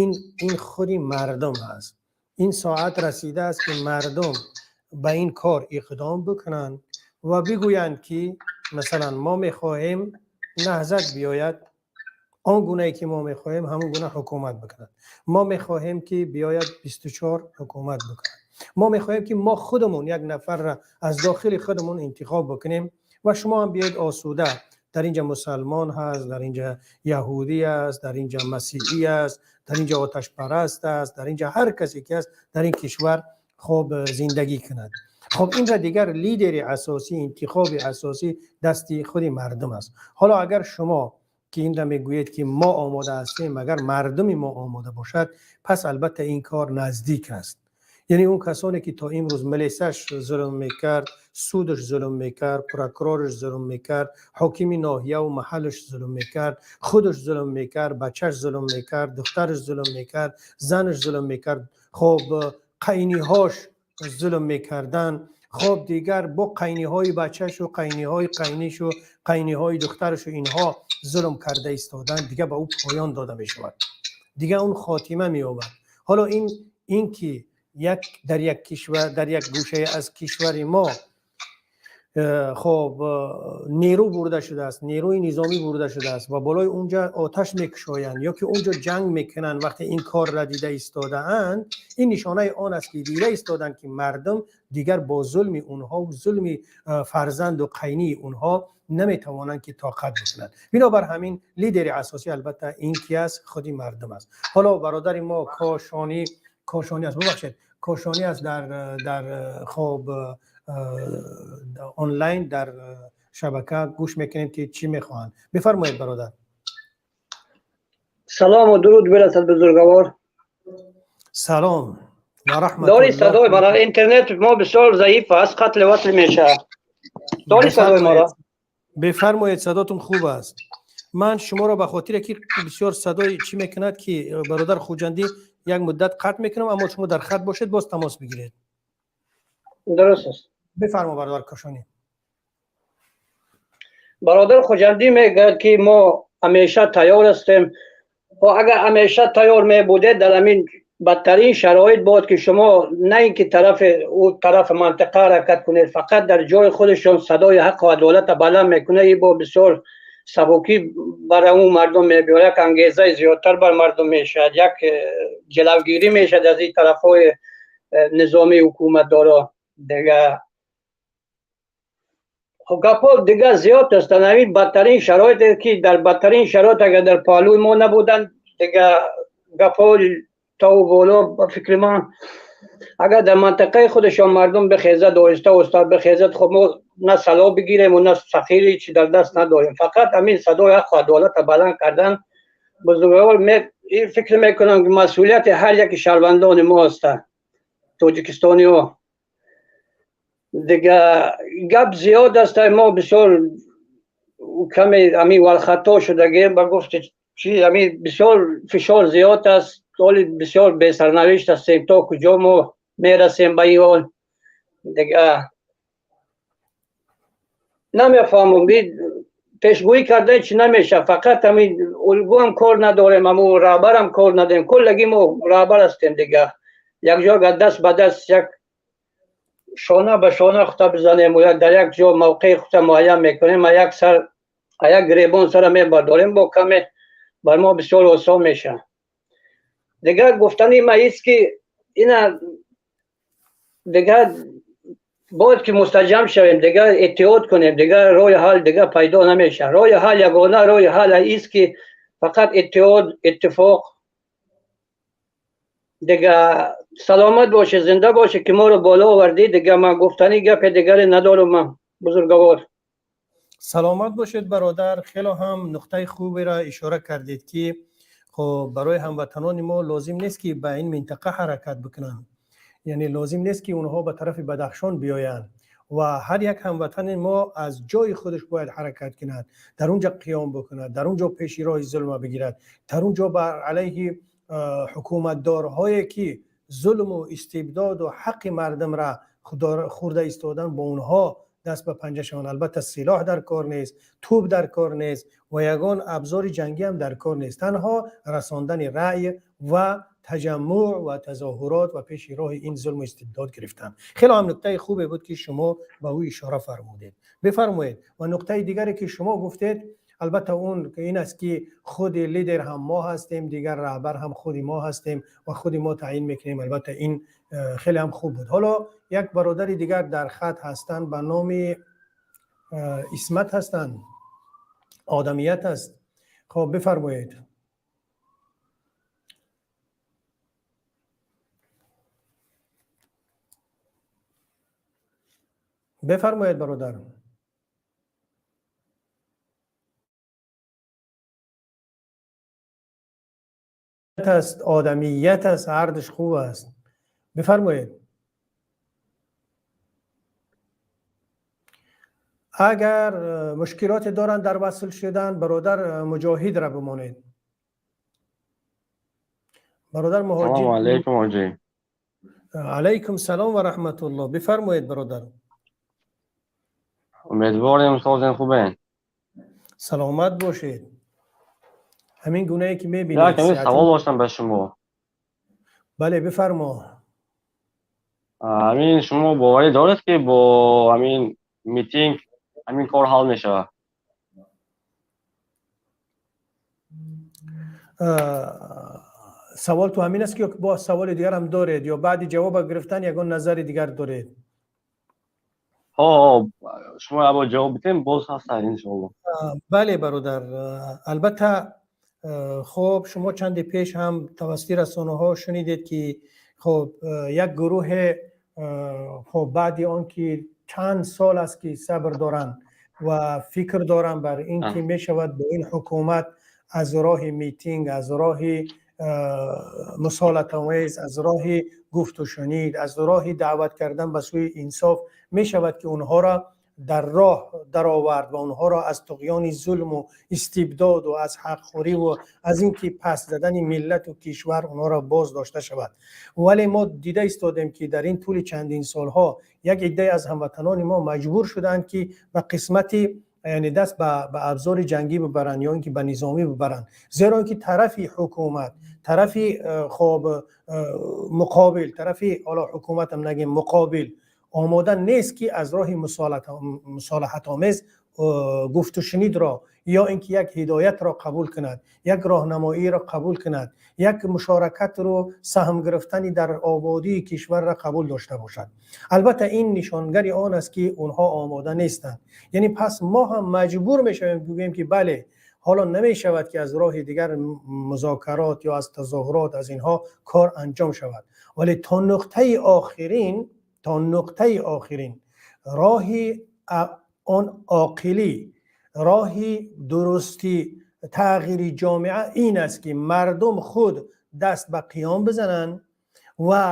ин худи мардум ҳаст. Ин соат расидааст, ки мардум ба ин кор иқдом бикунанд ва бигӯянд, ки масалан мо мехоҳем Наҳзат биёяд, он гунае ки мо мехоҳем, ҳамон гуна ҳукумат бикунад, мо мехоҳем, ки биёяд 24 ҳукумат бикунад, мо мехоҳем, ки мо худамон як нафарра аз дохили худамон интихоб бикунем ва шумо ҳам биёед осуда. Дар инҷа мусалмон ҳаст, дар инҷа яҳудӣ аст, дар инҷа масеҳӣ аст, дар инҷа оташпараст аст, дар инҷа ҳар касе ки аст, дар ин кишвар, хоб, зиндагӣ кунад. Хоб, инҷа дигар лидери асосӣ, интихоби асосӣ дасти худи мардум аст. Ҳоло агар шумо ки инра мегӯед, ки мо омода ҳастем, агар мардуми мо омода бошад, пас албатта ин кор наздик аст. Яъне он касоне ки то имрӯз милисаш зулм мекард, судаш зулм мекард, прокурораш зулм мекард, ҳокими ноҳияву маҳаллаш зулм мекард, худаш зулм мекард, бачаш зулм мекард, духтараш зулм мекард, занаш зулм мекард, хоб, қайниҳош зулм мекарданд, хоб, дигар бо қайниҳои бачашу қайниҳои қайнишу қайниҳои духтарашу инҳо зулм карда истоданд, дигар ба ӯ поён дода мешавад, дигар он хотима меёбад. Ҳоло ин ки як дар як кишвар, дар як гӯшае аз кишвари мо, хоб, нерӯ бурда шудааст, нерӯи низомӣ бурда шудааст ва болои онҷа оташ мекушоянд ё ки онҷо ҷанг мекунанд, вақте ин корра дида истодаанд, ин нишонаи он аст, ки дида истоданд, ки мардум дигар бо зулми онҳо, зулми фарзанду қайнии онҳо наметавонанд, ки тоқат бикунанд. Бинобар ҳамин, лидери асосӣ албатта ин ки аст? Худи мардум аст. Ҳоло бародари мо Кошонӣ, Кошонӣ аст, бубахшед, Кошонӣ аст, дар, хоб, онлайн, дар шабака гӯш мекунем, ки чӣ мехоҳанд. Бифармоед, бародар. Салому дуруд бирасад, бузургавор. Салом ва раҳматуллоҳ. Дори садои мара? Интернет мо бисёр заиф аст, қатли васл мешавад. Дори садои мара? Бифармоед, садотон хуб аст. Ман шуморо ба хотире ки бисёр садои чӣ мекунад, ки бародар Хуҷандӣ, як муддат қатъ мекунам, аммо шумо дар хат бошед, боз тамос бигиред. Дуруст аст. Бифармо, бародар Кошонӣ. Бародар Хуҷандӣ мегӯяд, ки мо ҳамеша тайёр ҳастем. Агар ҳамеша тайёр мебудед, дар ҳамин بدترین شرایط بود که شما نه اینکه طرف او طرف منطقه حرکت کنید، فقط در جای خودشون صدای حق و عدالت بلند میکنه. این با بسیار سبکی برای اون مردم میبیاره، یک انگیزه زیادتر بر مردم میشد، یک جلوگیری میشد از این طرف های نظامی حکومت داره دیگه. خب گپا دیگه زیاد هستن. همین بدترین شرایط که در بدترین شرایط اگر در پالوی ما نبودن دیگه گپا تا و بالا. فکر من اگر در منطقه خودشان مردم بخیزد، آهسته استاد بخیزد، خب ما نه سلاح بگیریم و نه سخیری چی در دست نداریم، فقط همین صدای حق و عدالت بلند کردن. بزرگوار این فکر میکنم که مسئولیت هر یک شهروندان ما است، تاجیکستانی ها. دیگه گپ زیاد است، ما بسیار کمی همین ورخطا شدگیم با گفت چی، همین بسیار فشار زیاد است، حال بسیار بی سرنوشت هستیم، تا کجا ما میرسیم به این حال دیگه نمیفهمم. پیشگویی کرده چی نمیشه، فقط همین الگو هم کار نداریم، همون رهبر هم کار نداریم، کلگی ما رهبر هستیم دیگه. یک جا دست به دست، یک شانه به شانه خود بزنیم و در یک جا موقع خود معین میکنیم و یک سر یک گریبان سر میبرداریم، با کمی بر ما بسیار آسان میشه. دیگه گفتنی ما ایست که اینا دیگه باید که مستجم شویم، دیگه اتحاد کنیم، دیگه راه حل دیگه پیدا نمیشه. راه حل یگانه راه حل ایست که فقط اتحاد، اتفاق. دیگه سلامت باشه، زنده باشه که ما رو بالا آوردی. دیگه من گفتنی گپ دیگری ندارم من بزرگوار. سلامت باشید برادر. خیلی هم نقطه خوبی را اشاره کردید که خب برای هموطنان ما لازم نیست که به این منطقه حرکت بکنند، یعنی لازم نیست که اونها به طرف بدخشان بیایند و هر یک هموطن ما از جای خودش باید حرکت کند، در اونجا قیام بکند، در اونجا پیش راه ظلم بگیرد، در اونجا بر علیه حکومتدارهایی که ظلم و استبداد و حق مردم را خورده ایستادن با اونها دست به پنجه شوند. البته سلاح در کار نیست، توپ در کار نیست و یگان ابزار جنگی هم در کار نیست، تنها رساندن رأی و تجمع و تظاهرات و پیش راه این ظلم و استبداد گرفتن. خیلی هم نکته خوبی بود که شما به او اشاره فرمودید. بفرمایید. و نکته دیگری که شما گفتید البته اون که این است که خود لیدر هم ما هستیم، دیگر رهبر هم خود ما هستیم و خود ما تعیین میکنیم. البته این خیلی هم خوب بود. حالا یک برادر دیگر در خط هستند به نام اسمت هستند، آدمیت است. خب بفرمایید. بفرمایید برادر. است، آدمیت است، هردش خوب است. بفرمایید. اگر مشکلات دارند در وصل شدن برادر مجاهد را بمانید. برادر مهاجر. سلام علیکم حاجی. علیکم سلام و رحمت الله. بفرمایید برادر. امیدواریم سازن خوبه. سلامت باشید. همین گونه ای که میبینید. یک سوال داشتم به شما. بله بفرما. همین شما باوری دارید که با همین میتینگ همین کار حل میشه؟ سوال تو همین است که با سوال دیگر هم دارید یا بعد جواب گرفتن یگان نظر دیگر دارید؟ ها شما اول جواب بدین باز هست انشالله. بله برادر، البته خب شما چند پیش هم توسط رسانه ها شنیدید که خب یک گروه خب بعد آن که چند سال است که صبر دارند و فکر دارند بر این که می شود با این حکومت از راه میتینگ، از راه مصالحه آمیز، از راه گفت و شنید، از راه دعوت کردن به سوی انصاف می شود که اونها را در راه درآورد و اونها را از طغیان ظلم و استبداد و از حق خوری و از اینکه پس زدن ملت و کشور اونها را باز داشته شود. ولی ما دیده ایستادیم که در این طول چندین سالها یک عده از هموطنان ما مجبور شدند که به قسمت Яъне даст ба абзори ҷангӣ бибаранд ё ин ки ба низомӣ бибаранд, зеро ин ки тарафи ҳукумат, тарафи хоб муқобил, тарафи ҳоло ҳукуматам нагем, муқобил омода нест, ки аз роҳи мусолиҳатомез гуфтушунидро ё ин ки як ҳидоятро қабул кунад, як роҳнамоиро қабул кунад, як мушоракатро, саҳм гирифтани дар ободии кишварро қабул дошта бошад. Албатта, ин нишонгари он аст, ки онҳо омода нестанд. Яъне пас мо ҳам маҷбур мешавем бигӯем, ки бале, ҳоло намешавад, ки аз роҳи дигар музокарот ё аз тазоҳурот, аз инҳо кор анҷом шавад. Вале то нуқтаи охирин, то нуқтаи охирин роҳи он оқилӣ, роҳи дурусти тағйири ҷомеа ин аст, ки мардум худ даст ба қиём бизананд ва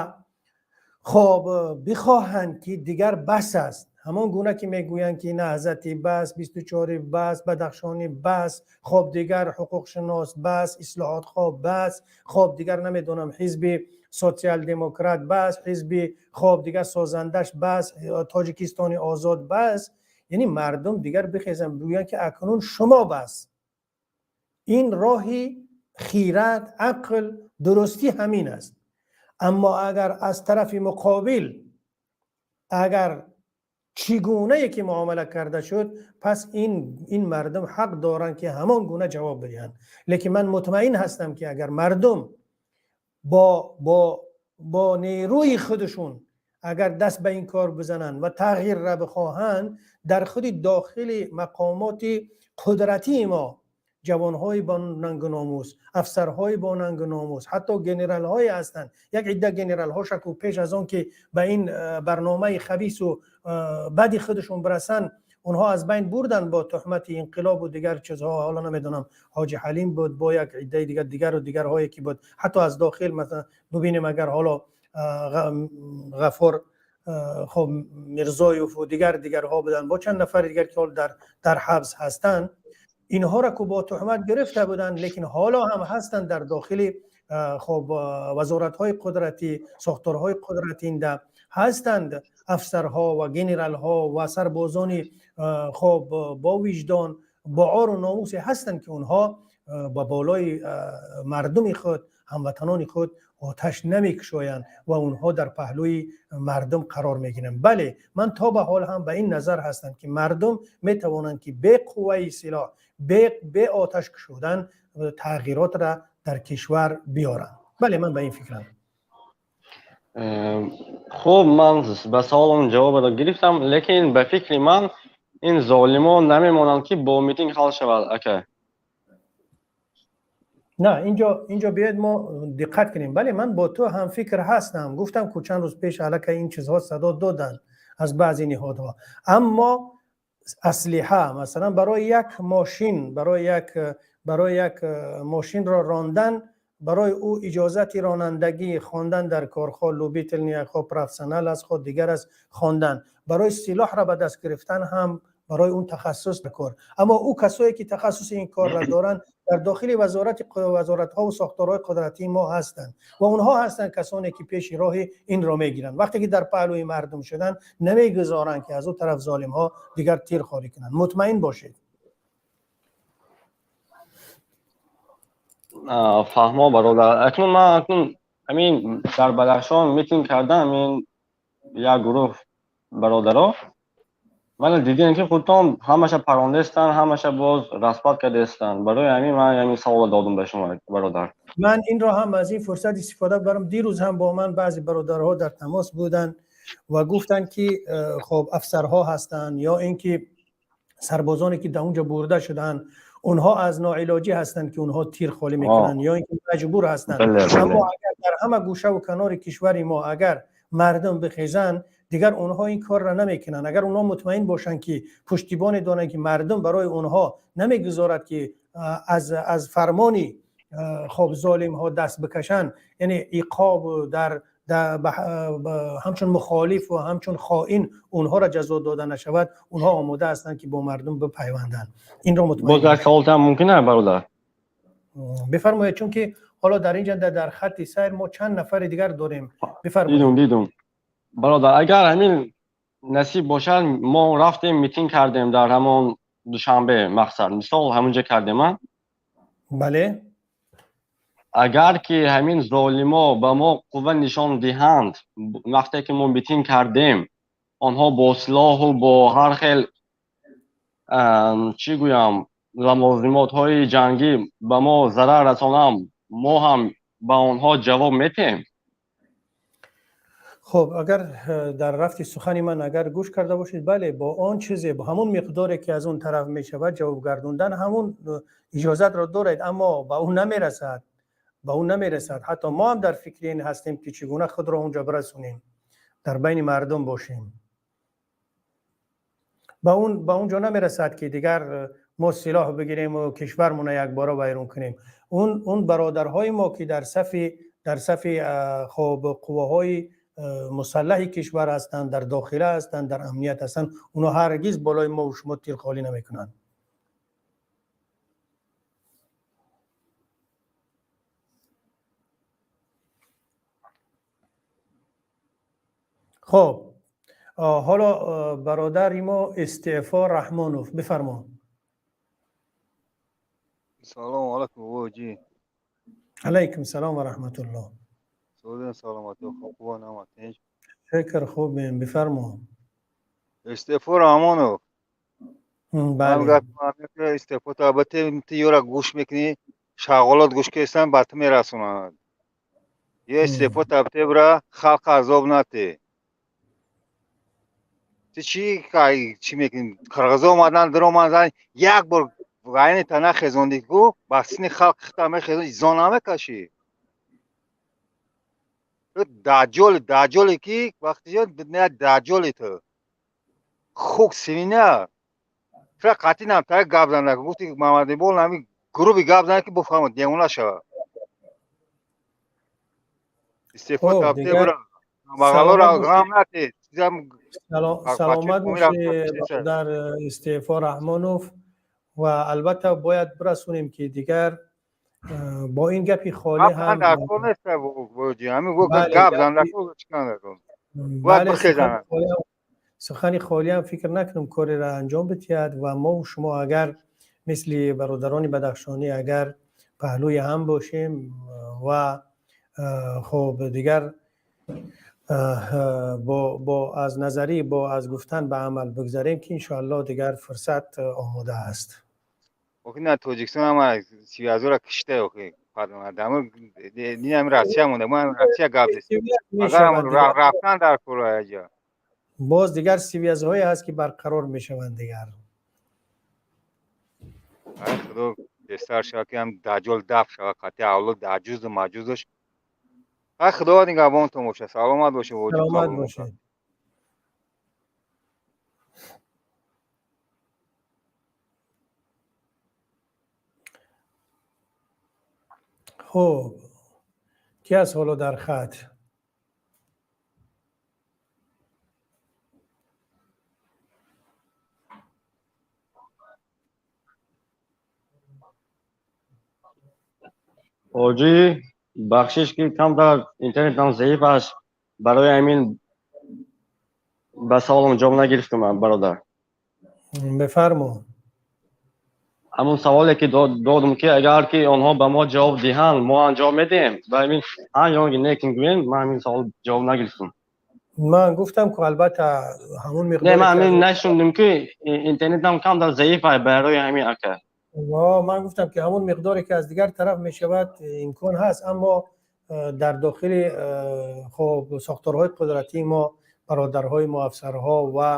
хоб бихоҳанд, ки дигар бас аст. Ҳамон гуна ки мегӯянд, ки Наҳзати бас, 24 бас, Бадахшонӣ бас, хоб дигар ҳуқуқшинос бас, ислоҳотхоҳ бас, хоб дигар намедонам, ҳизби социал-демократ бас, ҳизби хоб дигар созандаш бас, Тоҷикистони озод бас. Яъне мардум дигар бихезанд, бигӯянд, ки акнун шумо бас. Ин роҳи хират, ақл, дурустӣ ҳамин аст. Аммо агар аз тарафи муқобил агар чӣ гунае ки муомила карда шуд, пас ин мардум ҳақ доранд, ки ҳамон гуна ҷавоб бидиҳанд. Лекин ман мутмаин ҳастам, ки агар мардум бо нерӯи худашон агар даст ба ин кор бизананд ва тағйирра бихоҳанд, дар худи дохили мақомоти қудратии мо ҷавонҳои бо нангу номус, афсарҳои бо нангу номус, ҳатто генералҳое ҳастанд. Як идда генералҳо шаку пеш аз он ки ба ин барномаи хабису бади худашон бирасанд, онҳо аз байн бурданд бо туҳмати инқилобу дигар чизҳо. Ҳоло намедонам, Ҳоҷи Ҳалим буд, бо як иддаи дигар, дигару дигарҳое ки буд. Ҳатто аз дохил, масалан, бубинем, агар ҳоло Ғафур хоб Мирзоеву дигар дигарҳо буданд, бо чанд нафари дигар, ки ҳол дар ҳабс ҳастанд, инҳоро ку бо туҳмат гирифта буданд, лекин ҳоло ҳам ҳастанд дар дохили хоб вазоратҳои қудратӣ, сохторҳои қудратинда ҳастанд. Афсарҳо ва генералҳо ва сарбозони хоб бо виҷдон, бо ору номусе ҳастанд, ки онҳо ба болои мардуми худ, ҳамватанони худ оташ намекушоянд ва онҳо дар паҳлӯи мардум қарор мегиранд. Бале, ман то ба ҳол ҳам ба ин назар ҳастам, ки мардум метавонанд, ки бе қувваи силоҳ, бе оташ кушодан тағйиротро дар кишвар биёранд. Бале, ман ба ин фикрам. Хуб, ман ба саволам ҷавобро гирифтам, лекин ба фикри ман ин золимон намемонанд, ки бо митинг ҳал шавад, ака. На, инҷо биёед мо диққат кунем. Бале, ман бо ту ҳамфикр ҳастам. Гуфтам ку, чанд рӯз пеш аллакай ин чизҳо садо доданд аз баъзе ниҳодҳо. Аммо аслиҳа, масалан, барои як мошин, барои як мошинро рондан, барои ӯ иҷозати ронандагӣ хондан дар корхо, любительный, хо профессионал аст, хо дигар аст хондан. Барои силоҳро ба даст гирифтан ҳам барои он тахассус кор. Аммо ӯ касое ки тахассуси ин корро доранд, дар дохили вазоратҳо ва сохторҳои қудратии мо ҳастанд ва онҳо ҳастанд касоне ки пеши роҳи инро мегиранд. Вақте ки дар паҳлӯи мардум шуданд, намегузоранд, ки аз ӯ тараф золимҳо дигар тир холӣ кунанд. Мутмаин бошед. Фаҳмо, бародар. Акнун ман акнун ҳамин дар Бадахшон митинг кардан, ҳамин як гурӯҳ бародаро мана дидем, ки худтон ҳамаша парондестанд, ҳамаша боз распад кардестанд. Барои ҳамин ман ҳамин саволо додум ба шумо, бародар. Ман инро ҳам аз ин фурсат истифода барам. Дирӯз ҳам бо ман баъзе бародарҳо дар тамос буданд ва гуфтанд, ки хоб афсарҳо ҳастанд ё ин ки сарбозоне ки дар онҷо бурда шудаанд, онҳо аз ноилоҷӣ ҳастанд, ки онҳо тир холӣ мекунанд ё ин ки маҷбур ҳастанд. Аммо агар дар ҳама гӯшаву канори кишвари мо агар мардум бихезанд, дигар онҳо ин корро намекунанд. Агар онҳо мутмаин бошанд, ки пуштибоне доранд, ки мардум барои онҳо намегузорад, ки аз фармони хоб золимҳо даст бикашанд, яъне иқобу дар ҳамчун мухолиф ва ҳамчун хоин онҳоро ҷазо дода нашавад, онҳо омода ҳастанд, ки бо мардум бипайванданд. Инро мутмаин. Боз як саволтам мумкин аст, бародар? Бифармоед, чунки ҳоло дар инҷа дар хатти сайр мо чанд нафари дигар дорем. Бифармоед. Дидум, дидум, бародар. Агар ҳамин насиб бошад, мо рафтем, митинг кардем дар ҳамон Душанбе мақсад мисол ҳамунҷа кардем. Бале. Агар ки ҳамин золимо ба мо қувва нишон диҳанд, вақте ки мо митинг кардем, онҳо бо силоҳу бо ҳар хел, чӣ гӯям, лавозимотҳои ҷангӣ ба мо зарар расонанд, мо ҳам ба онҳо ҷавоб метиҳем? Хуб, агар дар рафти сухани ман агар гӯш карда бошед, бале, бо он чизе, бо ҳамон миқдоре ки аз он тараф мешавад, ҷавоб гардондан ҳамон иҷозатро доред, аммо ба ӯ намерасад, ба ӯ намерасад. Ҳатто мо ҳам дар фикри ин ҳастем, ки чӣ гуна худро онҷо бирасонем, дар байни мардум бошем. Ба он ҷо намерасад, ки дигар мо силоҳ бигирем ва кишвармона якбора вайрон кунем. Он бародарҳои мо, ки дар сафи хоб қувваҳои мусаллаҳи кишвар ҳастанд, дар дохила ҳастанд, дар амният ҳастанд, онҳо ҳаргиз болои мо ва шумо тир холӣ намекунанд. Хуб, ҳоло бародари мо Истеъфо Раҳмонов, бифармо. Салому алайкум, воҷи. Алайкум салом ва раҳматуллоҳ. Саломатӣ, хуб, наматинҷ? Шукр, хубем, бифармо. Истеъфо Раҳмонов. Бале. Истеъфо, албатта, ту ёра гӯш мекунӣ, шағолот гӯш кестан, ба ту мерасонанд. Ё истеъфо табте, бира халқ азоб нате. Ту чӣ чӣ мекунӣ? Қирғизо омадан, даромадан, як бор айни та нахезондӣ ку, ба сини халқ хита мехезон, изо намекашӣ. Ту даҷҷоли, даҷҷоле ки вақти даҷҷоли ту хук свинья. Тура қатъи нам та гап зана, гуфти Мамадибол, нами груби гап зана, ки буфаҳмад, девона шава. Истеъфо табте, бира бағалоро ғам нате. Саломат бошед, бародар Истеъфо Раҳмонов. Ва албатта бояд бирасонем, ки дигар бо ин гапи холӣ ҳам гап. Сухани холиам фикр накунам кореро анҷом бидиҳад. Ва мо шумо агар мисли бародарони бадахшонӣ агар паҳлӯи ҳам бошем ва хуб дигар бо аз назарӣ, бо аз гуфтан ба амал бигзарем, ки иншоаллоҳ дигар фурсат омода аст. Охи, на Тоҷикистон ҳама 30 ҳазора кишта, охи нинам Россия монда, мо Россия гап зестем, агар рафтан дар кора аҷа. Боз дигар связь ҳое ҳаст, ки барқарор мешаванд дигар. Ай худо беҳтар шава, ки ҳам даҷҷол даф шава, қати авлод даҷузу маҷузаш. Ай худо нигаҳбонтон бошад, саломат бошед. Саломат бошед. Хуб, ки аст ҳоло дар хат? Ҳоҷӣ, бахшиш, ки камтар интернетам заиф аст, барои ҳамин ба саволам ҷавоб нагирифтам, бародар. Бифармо. Ҳамон саволе ки додум, ки агар ки онҳо ба мо ҷавоб диҳанд, мо ҳам ҷавоб медиҳем, ба ҳамин ҳа ё не ки гӯем, ман ҳамин савол ҷавоб нагирифтам. Ман гуфтам ку, албатта, ҳамон миқдор. Не, ман ҳамин нашундим, ки интернетам камтар заиф аст, барои ҳамин, ака. Ман гуфтам, ки ҳамон миқдоре ки аз дигар тараф мешавад, имкон ҳаст, аммо дар дохили хоб сохторҳои қудратии мо бародарҳои мо афсарҳо ва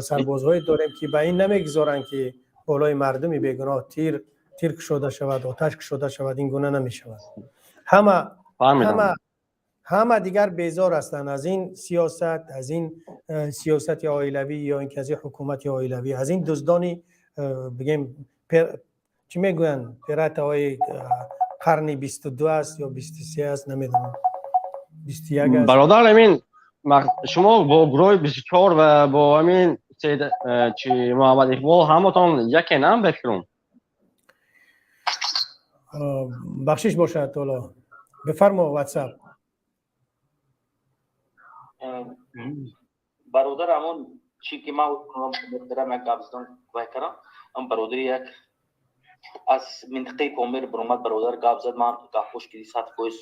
сарбозҳое дорем, ки ба ин намегузоранд, ки болои мардуми бегуноҳ тир кушода шавад, оташ кушода шавад. Ин гуна намешавад. Ҳама дигар безор ҳастанд аз ин сиёсат, аз ин сиёсати оилавӣ ё ин ки аз ин ҳукумати оилавӣ, аз ин дуздони, бигем, чӣ мегӯянд, пиратаҳои қарни 22 аст ё 23 аст, намедонам, 21 аст. Бародар, ҳамин шумо бо гурӯҳи 24 ва бо ҳамин чи Муҳаммад Иқбол ҳаматон яке нам, ба фикрам? Бахшиш бошад, ҳоло бифармо, Ватсап. Бародар, ҳамон Чӣ ки ман дорам як гап задам вай кардам, ам бародари як аз минтақаи Помир баромад, бародар гап зад, ман гапҳош ки 100%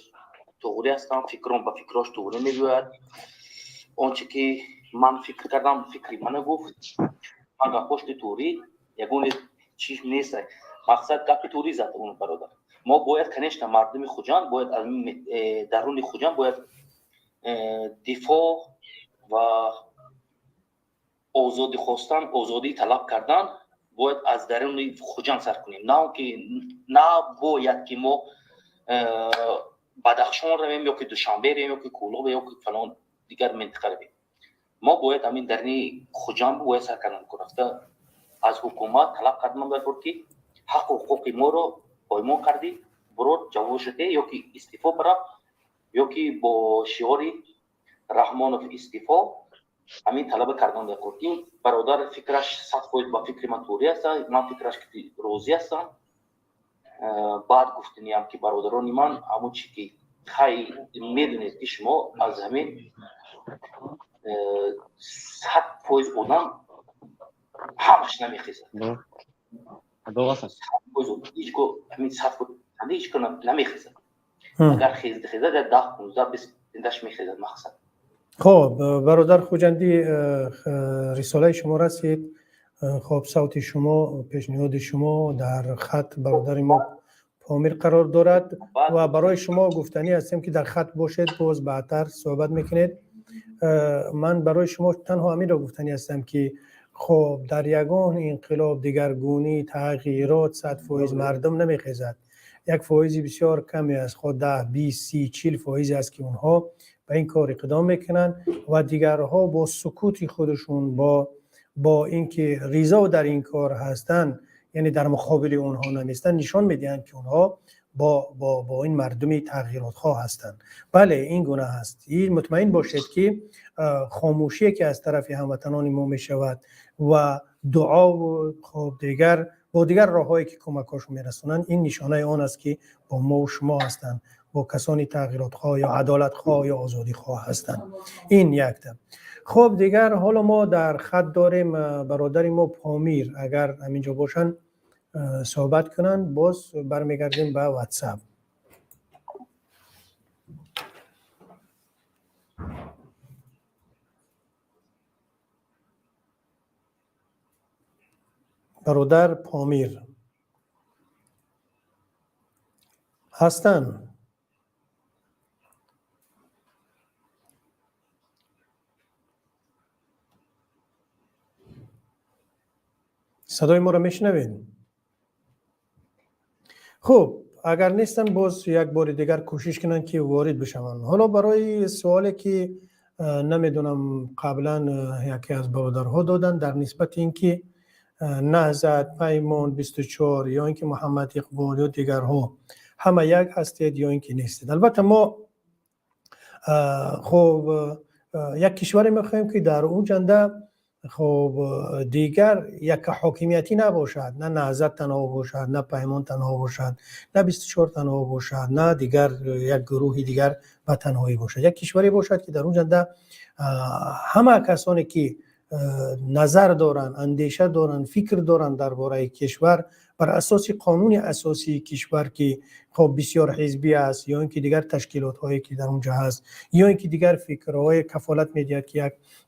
туғрӣ ҳастам, фикром ба фикрош туғрӣ мегӯяд. Он чи ки ман фикр кардам, фикри мана гуфт. Ман гапҳош ки туғрӣ, ягоне чиз нест. Мақсад гапи туғрӣ зад он бародар. Мо бояд, конечно, мардуми Хуҷанд бояд аз даруни Хуҷанд бояд дифоъ ва озодӣ хостан, озодӣ талаб кардан бояд аз даруни Хуҷанд сар кунем. На он ки на бояд ки мо Бадахшон равем ё ки Душанбе равем ё ки Кӯлоб ё ки фалон дигар минтақа равем. Мо бояд ҳамин даруни Хуҷанд бояд сар кардан, рафта аз ҳукумат талаб кардан бояд буд, ки ҳаққу ҳуқуқи моро поймон кардӣ, бурор ҷавоб шуде, ё ки истифо барав, ё ки бо шиори Раҳмонов истифо ҳамин талаба кардан даркор. Ин бародар фикраш 100% ба фикри ман туғрӣ аст, ман фикраш розӣ ҳастам. Баъд гуфтаниям, ки бародарони ман, ҳамон чи ки хай медонед, ки шумо аз ҳамин 100% одам ҳамаш намехезад. 100% ҳеҷ гоҳ ҳамин 100% ҳеҷ гоҳ намехезад. Агар хезад, 10, 15, 20 даш мехезад мақсад. Хоб, бародар Хуҷандӣ, рисолаи шумо расид. Хоб, савти шумо, пешниҳоди шумо дар хат бародари мо Помир қарор дорад ва барои шумо гуфтанӣ ҳастем, ки дар хат бошед, боз баъдтар суҳбат мекунед. Ман барои шумо танҳо ҳаминро гуфтанӣ ҳастам, ки хоб, дар ягон инқилоб, дигаргунӣ, тағйирот 100% мардум намехезад. Як фоизи бисёр каме аст, хо 10, 20, 30, 40 фоизе аст, ки онҳо ба ин кор иқдом мекунанд ва дигарҳо бо сукути худашон, бо ин ки ризо дар ин кор ҳастанд, яъне дар муқобили онҳо намеистанд, нишон медиҳанд, ки онҳо бо ин мардуми тағйиротхоҳ ҳастанд. Бале, ин гуна ҳаст. Мутмаин бошед, ки хомӯшие, ки аз тарафи ҳамватанони мо мешавад ва дуову хоб дигар бо дигар роҳҳое, ки кӯмакҳошон мерасонанд, ин нишонаи он аст, ки бо мову шумо ҳастанд, бо касони тағйиротхоҳ ё адолатхоҳ ё озодихоҳ ҳастанд. Ин якта. Хоб, дигар ҳоло мо дар хат дорем бародари мо Помир, агар ҳаминҷо бошанд, суҳбат кунанд, боз бармегардем ба Ватсап. Бародар Помир ҳастанд? Садои моро мешунавед? Хуб, агар нестанд, боз як бори дигар кӯшиш кунанд, ки ворид бишаванд. Ҳоло барои суоле, ки намедонам, қаблан яке аз бародарҳо доданд дар нисбати ин ки Наҳзат, Паймон, 24 ё ин ки Муҳаммад Иқбол ё дигарҳо ҳама як ҳастед ё ин ки нестед. Албатта, мо хоб як кишваре мехоҳем, ки дар он ҷанда хоб дигар як ҳокимиятӣ набошад, на Наҳзат танҳо бошад, на Паймон танҳо бошад, на 24 танҳо бошад, на дигар як гурӯҳи дигар ба танҳоӣ бошад. Як кишваре бошад, ки дар он ҷанда ҳама касоне, ки назар доранд, андеша доранд, фикр доранд дар бораи кишвар, бар асоси қонуни асосии кишвар, ки хоб бисёр ҳизбӣ аст, ё ин ки дигар ташкилотҳое, ки дар он ҷо ҳаст, ё ин ки дигар фикрҳое кафолат медиҳад, ки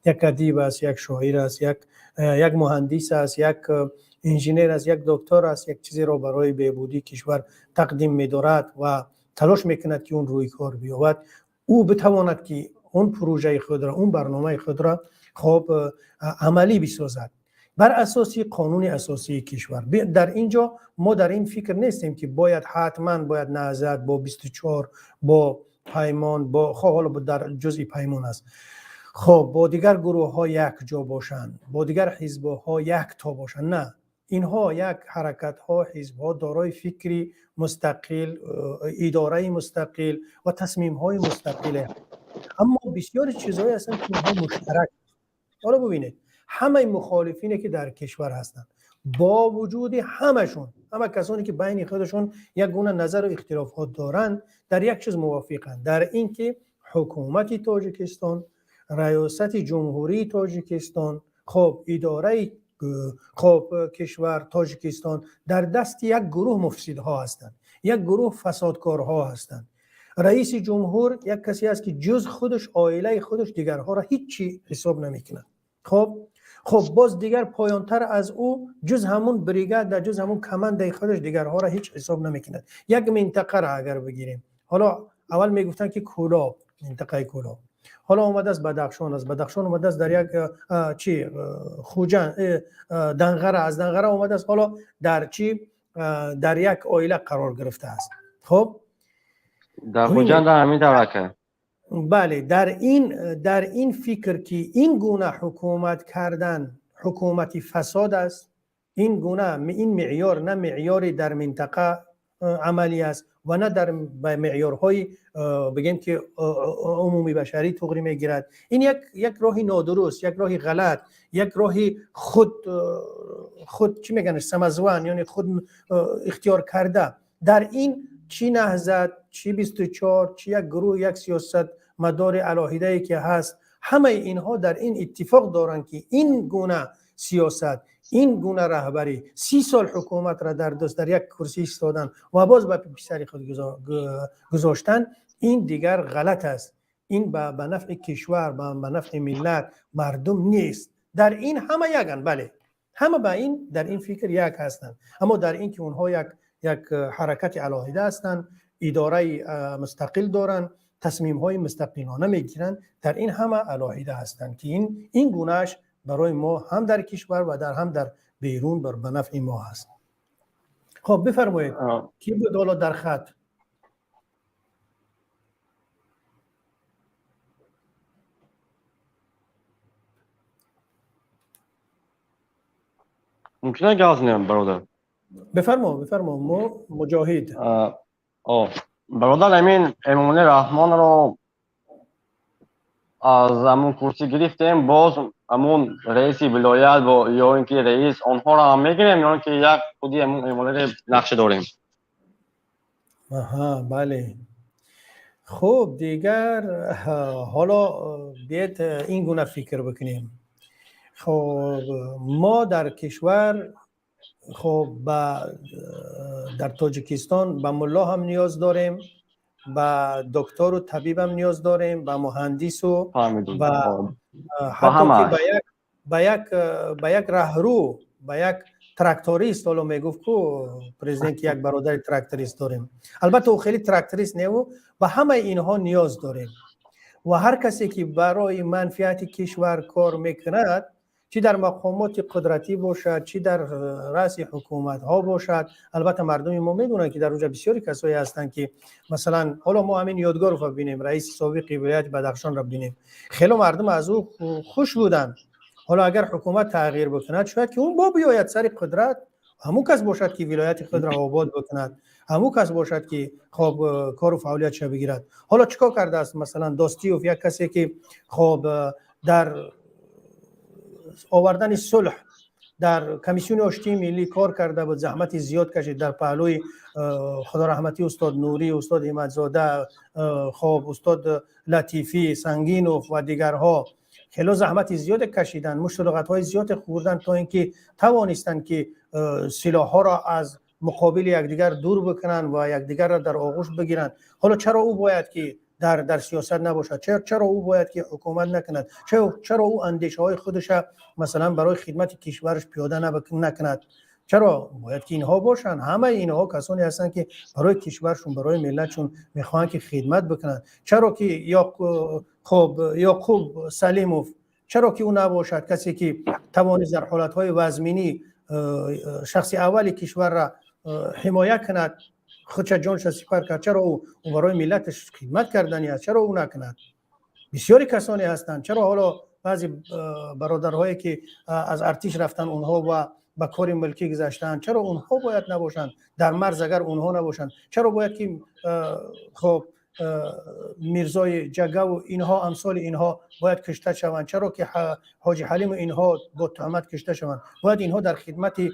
як адиб аст, як шоир аст, як муҳандис аст, як инженер аст, як доктор аст, як чизеро барои беҳбудии кишвар тақдим медорад ва талош мекунад, ки он рӯи кор биёвад, ӯ битавонад, ки он пурӯжаи худро, он барномаи худро хоб амалӣ бисозад бар асоси қонуни асосии кишвар. Дар ин ҷо мо дар ин фикр нестем, ки бояд ҳатман бояд Наҳзат бо 24, бо Паймон, бо хо ҳоло дар ҷузъи Паймон аст, хоб бо дигар гурӯҳҳо якҷо бошанд, бо дигар ҳизбҳо якто бошанд. На, инҳо як ҳаракатҳо, ҳизбҳо дорои фикри мустақил, идораи мустақил ва тасмимҳои мустақиле, аммо бисёри чизҳое ҳастанд, ки инҳо муштарак. Ҳоло бубинед, ҳамаи мухолифине, ки дар кишвар ҳастанд, бо вуҷуди ҳамашон, ҳама касоне, ки байни худашон як гуна назару ихтилофҳо доранд, дар як чиз мувофиқанд: дар ин ки ҳукумати Тоҷикистон, раёсати Ҷумҳурии Тоҷикистон, Хуб, идораи хуб кишвар Тоҷикистон дар дасти як гурӯҳ муфсидҳо ҳастанд, як гурӯҳ фасодкорҳо ҳастанд. Раиси ҷумҳур як касе аст, ки ҷуз худаш, оилаи худаш, дигарҳоро ҳеҷ ҳисоб намекунад. Хуб, боз дигар поёнтар аз ӯ, ҷуз ҳамун бригада, ҷуз ҳамун командаи худаш, дигарҳоро ҳеҷ ҳисоб намекунад. Як минтақаро агар бигирем, ҳоло аввал мегуфтанд, ки Кӯлоб, минтақаи Кӯлоб, ҳоло омадааст Бадахшон, аст Бадахшон омадааст дар як чи Хуҷанд, Данғара, аз Данғара омадааст, ҳоло дар чи дар як оила қарор гирифтааст. Хуб, дар Хуҷанд ҳамин тавр ака. Бале, дар ин фикр, ки ин гуна ҳукумат кардан ҳукумати фасод аст, ин гуна ин меъёр на меъёри дар минтақа амалӣ аст ва на дар меъёрҳои бигем ки умумӣ башарӣ туғрӣ мегирад. Ин як роҳи нодуруст, як роҳи ғалат, як роҳи худ чӣ мегӯянд, самозван, яъне худ ихтиёр карда. Дар ин чӣ Наҳзат, чӣ 24, чӣ як гурӯҳ, як сиёсатмадори алоҳидае ки ҳаст, ҳамаи инҳо дар ин иттифоқ доранд, ки ин гуна сиёсат, ин гуна раҳбарӣ, 30 сол ҳукуматро дар даст, дар як курсӣ истодан ва боз ба писари худ гузоштан, ин дигар ғалат аст. Ин ба нафъи кишвар, ба нафъи миллат, мардум нест. Дар ин ҳама яканд, бале, ҳама ба ин дар ин фикр як ҳастанд, аммо дар ин ки онҳо як ҳаракати алоҳида ҳастанд, идораи мустақил доранд, тасмимҳои мустақилона мегиранд, дар ин ҳама алоҳида ҳастанд, ки ин гунааш барои мо ҳам дар кишвар ва ҳам дар берун ба нафъи мо ҳаст. Хуб, бифармоед, кӣ буд ҳоло дар хат? Мумкин гап занем, бародар? Бифармо, бифармо, мо Муҷоҳид. Бародар, ҳамин Эмомалӣ Раҳмонро аз ҳамун курсӣ гирифтем, боз ҳамун раиси вилоят ё ин ки раис, онҳоро ҳам мегирем ё ин ки як худи ҳамун Эмомалиро нақша дорем? Аҳа, бале. Хуб, дигар ҳоло биед ин гуна фикр бикунем. Хуб, мо дар кишвар, хуб, ба дар Тоҷикистон ба мулло ҳам ниёз дорем, ба доктору табибам ниёз дорем, ба муҳандису ба ҳатто ки ба як раҳрӯ, ба як тракторист. Ҳоло мегуфт ку президент, ки як бародари тракторист дорем, албатта ӯ хеле тракторист неву, ба ҳамаи инҳо ниёз дорем ва ҳар касе ки барои манфиати кишвар кор мекунад, чӣ дар мақомоти қудратӣ бошад, чӣ дар раъси ҳукуматҳо бошад. Албатта, мардуми мо медонанд, ки дар онҷа бисёри касое ҳастанд, ки масалан ҳоло мо ҳамин Ёдгоровро бинем, раиси собиқи вилояти Бадахшонро бинем, хело мардум аз ӯ хуш буданд. Ҳоло агар ҳукумат тағйир бикунад, шояд ки ӯ бо биёяд сари қудрат, ҳамун кас бошад, ки вилояти худро обод бикунад, ҳамун кас бошад, ки хоб кору фаъолиятша бигирад. Ҳоло чӣ кор кардааст масалан Достиев, як касе ки хоб дар овардани сулҳ дар комиссиони оштии миллӣ кор карда буд, заҳмати зиёд кашид дар паҳлӯи худо раҳматӣ устод Нурӣ, устод Ҳиматзода, хоб устод Латифӣ, Сангинов ва дигарҳо. Хело заҳмати зиёде кашиданд, мушту луғатҳои зиёде хӯрданд, то ин ки тавонистанд, ки силоҳҳоро аз муқобили якдигар дур бикунанд ва якдигарро дар оғӯш бигиранд. Ҳоло чаро ӯ бояд ки дар сиёсат набошад? Чаро ӯ бояд ки ҳукумат накунад? Чаро ӯ андешаҳои худша масалан барои хидмати кишвараш пиёда накунад? Чаро бояд ки инҳо бошанд? Ҳамаи инҳо касоне ҳастанд, ки барои кишваршон, барои миллатшон мехоҳанд, ки хидмат бикунанд. Чаро ки хоб Ёқуб Салимов, чаро ки ӯ набошад, касе ки тавонист дар ҳолатҳои вазминӣ шахси аввали кишварра ҳимоя кунад, худша ҷонша сипар кард? Чаро ӯ барои миллаташ хидмат кардани аст, чаро ӯ накунад? Бисёри касоне ҳастанд. Чаро ҳоло баъзе бародарҳое ки аз артиш рафтанд, онҳо ва ба кори мулкӣ гузаштаанд, чаро онҳо бояд набошанд? Дар марз агар онҳо набошанд, чаро бояд ки хоб Мирзои Ҷагаву инҳо, амсоли инҳо бояд кушта шаванд? Чаро ки Ҳоҷи Ҳалиму инҳо бо туҳмат кушта шаванд? Бояд инҳо дар хидмати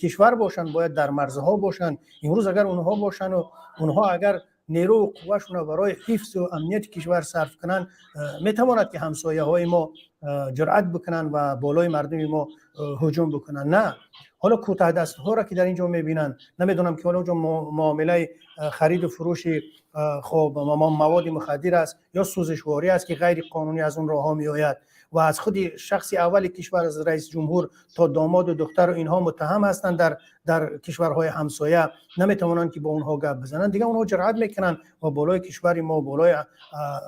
кишвар бошанд, бояд дар марзҳо бошанд. Имрӯз агар онҳо бошанду онҳо агар нерӯ қуввашонро барои ҳифзу амнияти кишвар сарф кунанд, метавонад ки ҳамсояҳои мо ҷуръат бикунанд ва болои мардуми мо ҳуҷум бикунанд? На. Ҳоло кӯтаҳдастҳоро ки дар ин ҷо мебинанд, намедонам ки ҳоло онҷо муомилаи хариду фурӯши хоб маводи мухаддир аст ё сӯзишворӣ аст, ки ғайриқонунӣ аз он роҳҳо меояд ва аз худи шахси аввали кишвар, аз раиси ҷумҳур то домоду духтару инҳо муттаҳам ҳастанд дар кишварҳои ҳамсоя, наметавонанд ки бо онҳо гап бизананд. Дигар онҳо ҷуръат мекунанд ва болои кишвари мо, болои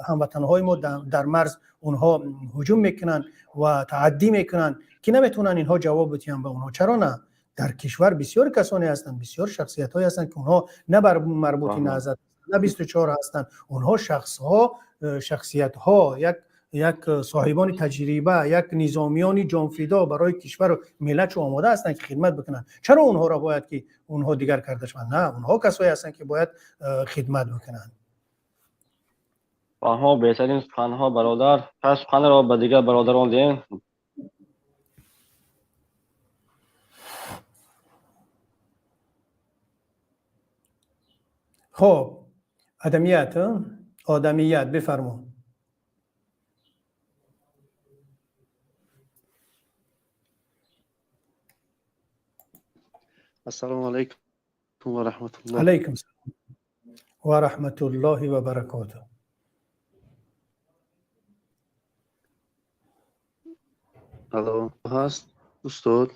ҳамватанҳои мо дар марз онҳо ҳуҷум мекунанд ва тааддӣ мекунанд, ки наметавонанд инҳо ҷавоб бидиҳанд ба онҳо. Чаро на? Дар кишвар бисёр касоне ҳастанд, бисёр шахсиятҳое ҳастанд, ки онҳо на бар марбути Наҳзат, на 24 ҳастанд. Онҳо шахсҳо, шахсиятҳо, як соҳибони таҷриба, як низомиёни ҷонфидо барои кишвару миллатшо омода ҳастанд, ки хидмат бикунанд. Чаро онҳоро бояд ки онҳо дигар карда шаванд? На, онҳо касое ҳастанд, ки бояд хидмат бикунанд. Фаҳмо, беҳтарин суханҳо, бародар. Пас суханро ба дигар бародарон диҳем. Хоб, адамият, одамият, бифармо. Ассалому алайкум ва раҳматуллоҳ. Алайкум салом ва раҳматуллоҳи ва баракотуҳ. Алло, ҳаст устод?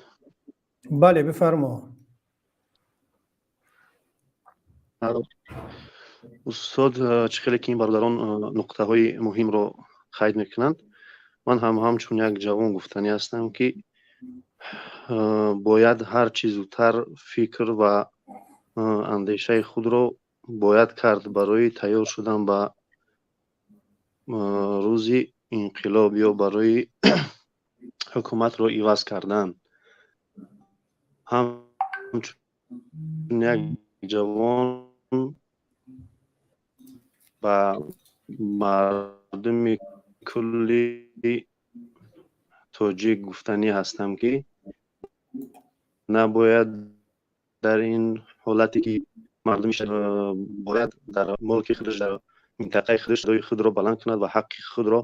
Бале, бифармо. Устод, чӣ хеле ки ин бародарон нуқтаҳои муҳимро қайд мекунанд, ман ҳам ҳамчун як ҷавон гуфтанӣ ҳастам, ки бояд ҳар чӣ зудтар фикр ва андешаи худро бояд кард барои тайёр шудан ба рӯзи инқилоб ё барои ҳукуматро иваз кардан. Ҳамчун як ҷавон ба мардуми кулли тоҷик гуфтанӣ ҳастам, ки набояд дар ин ҳолате ки мардуми бояд дар мулки худаш, дар минтақаи худаш садои худро баланд кунад ва ҳаққи худро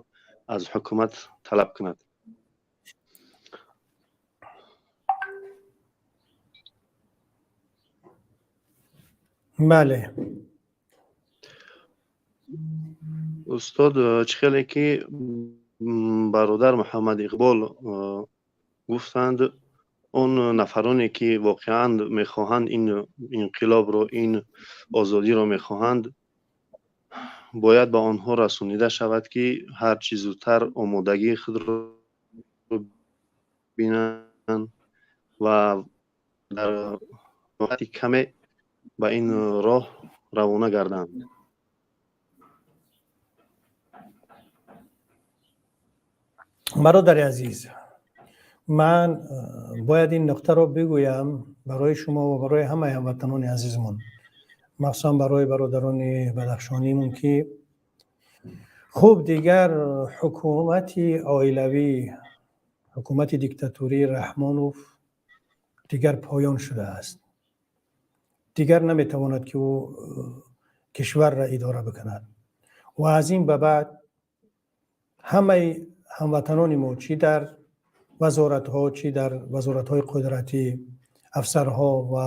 аз ҳукумат талаб кунад. Бале. Устод, чӣ хеле ки бародар Муҳаммад Иқбол гуфтанд, он нафароне ки воқеан мехоҳанд ин инқилобро, ин озодиро мехоҳанд, бояд ба онҳо расонида шавад, ки ҳар чӣ зудтар омодагии худро бинанд ва дар вақти каме ба ин роҳ равона гарданд. Бародари азиз, ман бояд ин нуқтаро бигӯям барои шумо ва барои ҳамаи ҳамватанони азизмон, махсусан барои бародарони бадахшонимон, ки хуб дигар ҳукумати оилавӣ, ҳукумати диктатурии Раҳмонов дигар поён шудааст. Дигар наметавонад, ки ӯ кишварро идора бикунад ва аз ин ба баъд ҳамаи ҳамватанони мо, чӣ дар вазоратҳо, чӣ дар вазоратҳои қудратӣ, афсарҳо ва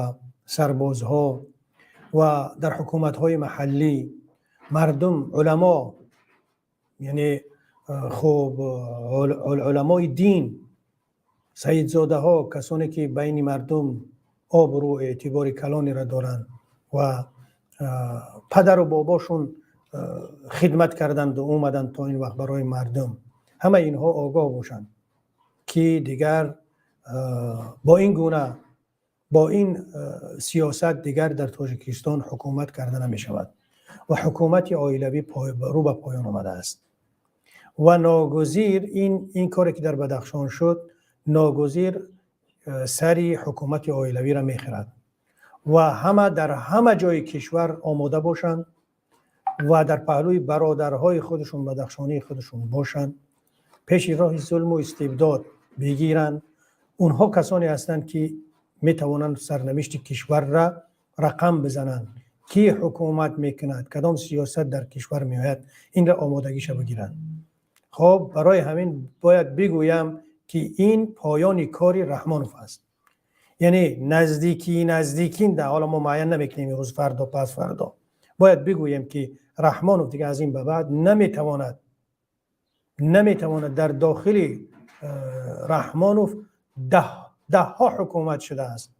сарбозҳо ва дар ҳукуматҳои маҳаллӣ, мардум, уламо, яъне хуб уламои дин, саидзодаҳо, касоне ки байни мардум обрӯ эътибори калонеро доранд ва падару бобошон хидмат карданду омаданд то ин вақт барои мардум, ҳамаи инҳо огоҳ бошанд, ки дигар бо ин гуна, бо ин сиёсат дигар дар Тоҷикистон ҳукумат карда намешавад ва ҳукумати оилавӣ рӯ ба поён омадааст ва ногузир ин коре ки дар Бадахшон шуд, ногузир сари ҳукумати оилавиро мехӯрад ва ҳама дар ҳама ҷои кишвар омода бошанд ва дар паҳлӯи бародарҳои худашон, бадахшонии худашон бошанд, пеши роҳи зулму истибдод бигиранд. Онҳо касоне ҳастанд, ки метавонанд сарнавишти кишварра рақам бизананд, Ки ҳукумат мекунад, кадом сиёсат дар кишвар меояд, инро омодагиша бигиранд. Хоб, барои ҳамин бояд бигӯям, ки ин поёни кори Раҳмонов аст, яъне наздикӣ наздикин да ҳоло мо муайян намекунем, имрӯз, фардо, пас фардо. Бояд бигӯем, ки Раҳмонов дигар аз ин ба баъд наметавонад. Дар дохили Раҳмонов даҳҳо ҳукумат шудааст.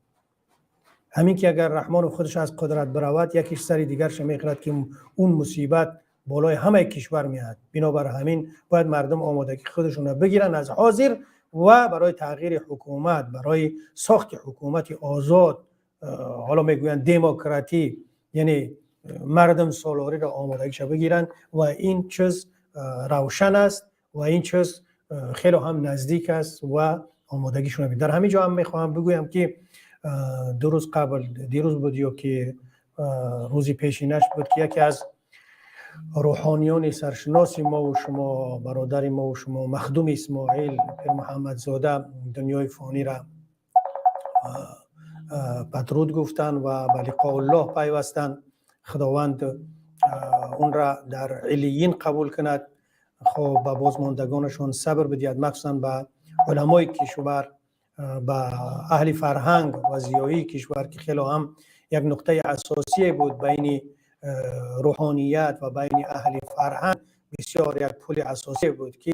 Ҳамин ки агар Раҳмонов худаш аз қудрат биравад, якиш сари дигарша мехӯрад, ки он мусибат болои ҳамаи кишвар меояд. Бинобар ҳамин бояд мардум омодагӣ худашонро бигиранд аз ҳозир ва барои тағйири ҳукумат, барои сохти ҳукумати озод, ҳоло мегӯянд демократӣ, яъне мардум солориро омодагиша бигиранд. Ва ин чиз равшан аст ва ин чиз хеле ҳам наздик аст ва омодагишон. Дар ҳамин ҷо ҳам мехоҳам бигӯям, ки 2 рӯз қабл, дирӯз буд ё ки рӯзи пешинаш буд, ки яке аз рӯҳониёни саршиноси мову шумо, бародари мову шумо, Махдуми Исмоил Пирмуҳаммадзода дунёи фонира падруд гуфтанд ва ба лиқоуллоҳ пайвастанд. Худованд онра дар илиин қабул кунад, хоб, ба бозмондагонашон сабр бидиҳад, махсусан ба уламои кишвар, ба аҳли фарҳанг ва зиёии кишвар, ки хело ҳам як нуқтаи асосие буд байни рӯҳоният ва байни аҳли фарҳанг, бисёр як пули асосие буд, ки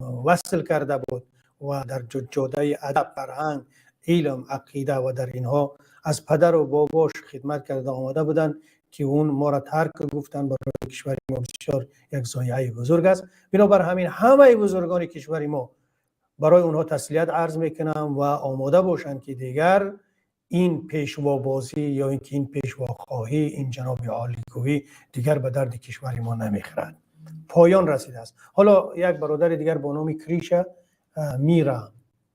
васл карда буд ва дар ҷодаи адаб, фарҳанг, илм, ақида ва дар инҳо аз падару бобош хидмат карда омада буданд, ки он моро тарк гуфтанд, барои кишвари мо бисёр як зоеаи бузург аст. Бинобар ҳамин ҳамаи бузургони кишвари мо, барои онҳо таслият арз мекунам ва омода бошанд, ки дигар ин пешвобозӣ ё ин ки ин пешвохоҳӣ, ин ҷаноби олигӯӣ дигар ба дарди кишвари мо намехӯрад, поён расидааст. Ҳоло як бародари дигар бо номи Криша Мира,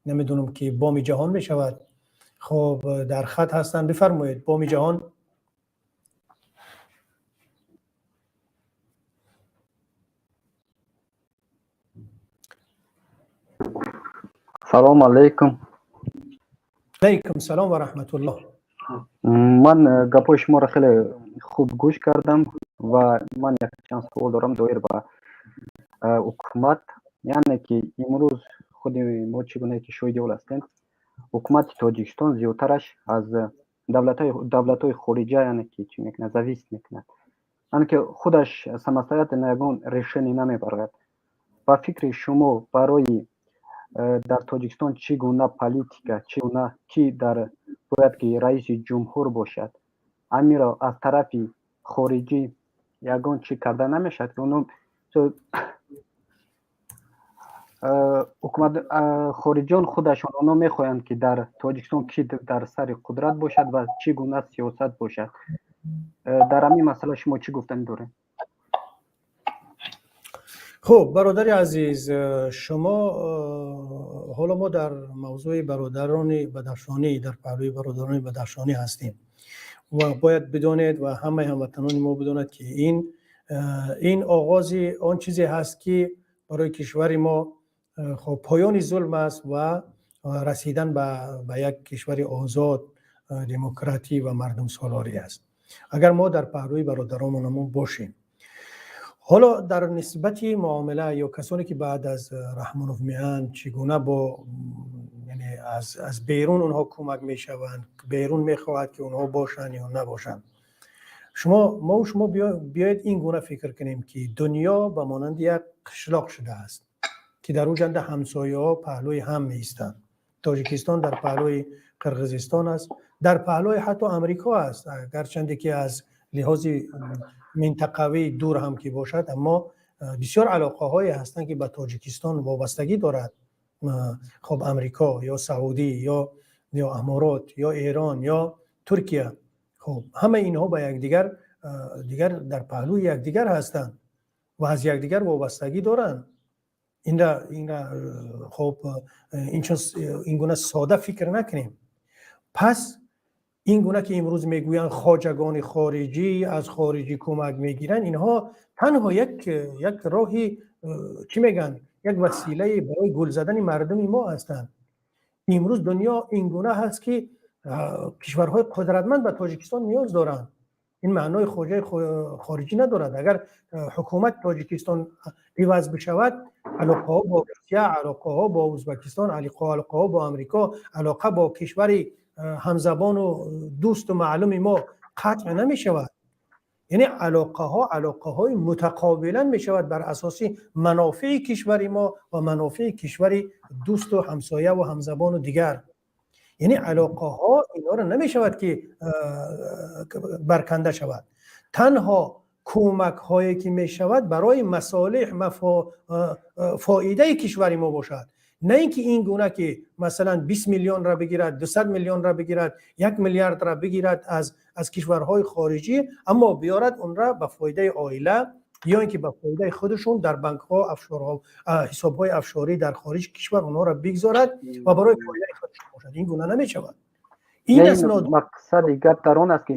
намедонам ки Боми Ҷаҳон мешавад, хоб, дар хат ҳастанд. Бифармоед, Боми Ҷаҳон. Салом алейкум. Алейкум салом ва раҳматуллоҳ. Ман гапҳои шуморо хеле хуб гӯш кардам ва ман якчанд суол дорам доир ба ҳукумат. Яъне ки имрӯз худи мо чӣ гунае ки шоҳиди он ҳастем, ҳукумати Тоҷикистон зиёдтараш аз давлатҳои хориҷа, яъне ки чӣ мекунад, зависит мекунад, яъне ки худаш самостоятельно ягон решение намебарад. Ба фикри шумо, барои дар Тоҷикистон чӣ гуна политика, чӣ гуна ки дар бояд ки раиси ҷумҳур бошад, амиро аз тарафи хориҷӣ ягон чӣ карда намешавад, ки оно ҳукумат хориҷиён худашон оно мехоҳанд, ки дар Тоҷикистон ки дар сари қудрат бошад ва чӣ гуна сиёсат бошад? Дар ҳамин масъала шумо чӣ гуфтанӣ доред? Хуб, бародари азиз, шумо ҳоло мо дар мавзӯи бародарони бадахшонӣ, дар паҳлӯи бародарони бадахшонӣ ҳастем ва бояд бидонед ва ҳамаи ҳамватанони мо бидонад, ки ин оғози он чизе ҳаст, ки барои кишвари мо, хоб, поёни зулм аст ва расидан ба як кишвари озод, демократӣ ва мардумсолорӣ аст, агар мо дар паҳлӯи бародаронамон бошем. Ҳоло дар нисбати муомила ё касоне ки баъд аз Раҳмонов меоянд, чӣ гуна бо, яъне аз берун онҳо кӯмак мешаванд, берун мехоҳад, ки онҳо бошанд ё набошанд, шумо, мову шумо биёед ин гуна фикр кунем, ки дунё ба монанди як қишлоқ шудааст, ки дар он ҷанда ҳамсояҳо паҳлӯи ҳам меистанд. Тоҷикистон дар паҳлӯи Қирғизистон аст, дар паҳлӯи ҳатто Амрико аст, гарчанде ки аз лиҳози минтақавӣ дур ҳам ки бошад, аммо бисёр алоқаҳое ҳастанд, ки ба Тоҷикистон вобастагӣ дорад. Хоб, Амрико ё Саудӣ ё Аморот ё Эрон ё Туркия, хоб, ҳамаи инҳо ба якдигар дигар дар паҳлӯи якдигар ҳастанд ва аз якдигар вобастагӣ доранд. Инра, хоб, инчун ин гуна сода фикр накунем. Пас ин гуна ки имрӯз мегӯянд, хоҷагони хориҷӣ аз хориҷӣ кӯмак мегиранд, инҳо танҳо як роҳи, чӣ мегӯянд, як василае барои гул задани мардуми мо ҳастанд. Имрӯз дунё ин гуна ҳаст, ки Кишварҳои қудратманд ба Тоҷикистон ниёз доранд. Ин маънои хоҷаи хориҷӣ надорад. Агар ҳукумати Тоҷикистон иваз бишавад, алоқаҳо бо Русия, алоқаҳо бо Ӯзбекистон, алоқаҳо бо Амрико, алоқа бо кишвари ҳамзабону дӯсту маълуми мо қатъ намешавад. Яъне алоқаҳо алоқаҳои мутақобилан мешавад бар асоси манофеи кишвари мо ва манофеи кишвари дӯсту ҳамсоя ва ҳамзабону дигар. Яъне алоқаҳо инҳоро намешавад, ки барканда шавад. Танҳо кӯмакҳое ки мешавад, барои масолеҳ, фоидаи кишвари мо бошад, на ин ки ин гуна ки масалан 20 миллионро бигирад, 200 миллионро бигирад, 1 миллиардро бигирад аз кишварҳои хориҷӣ, аммо биёрад онро ба фоидаи оила ё ин ки ба фоидаи худашон дар банкҳо, офшорҳо, ҳисобҳои офшорӣ дар хориҷи кишвар онҳоро бигзорад ва барои фоидаи худашон бошад. Ин гуна намешавад. Ин аст мақсади гап дар он аст, ки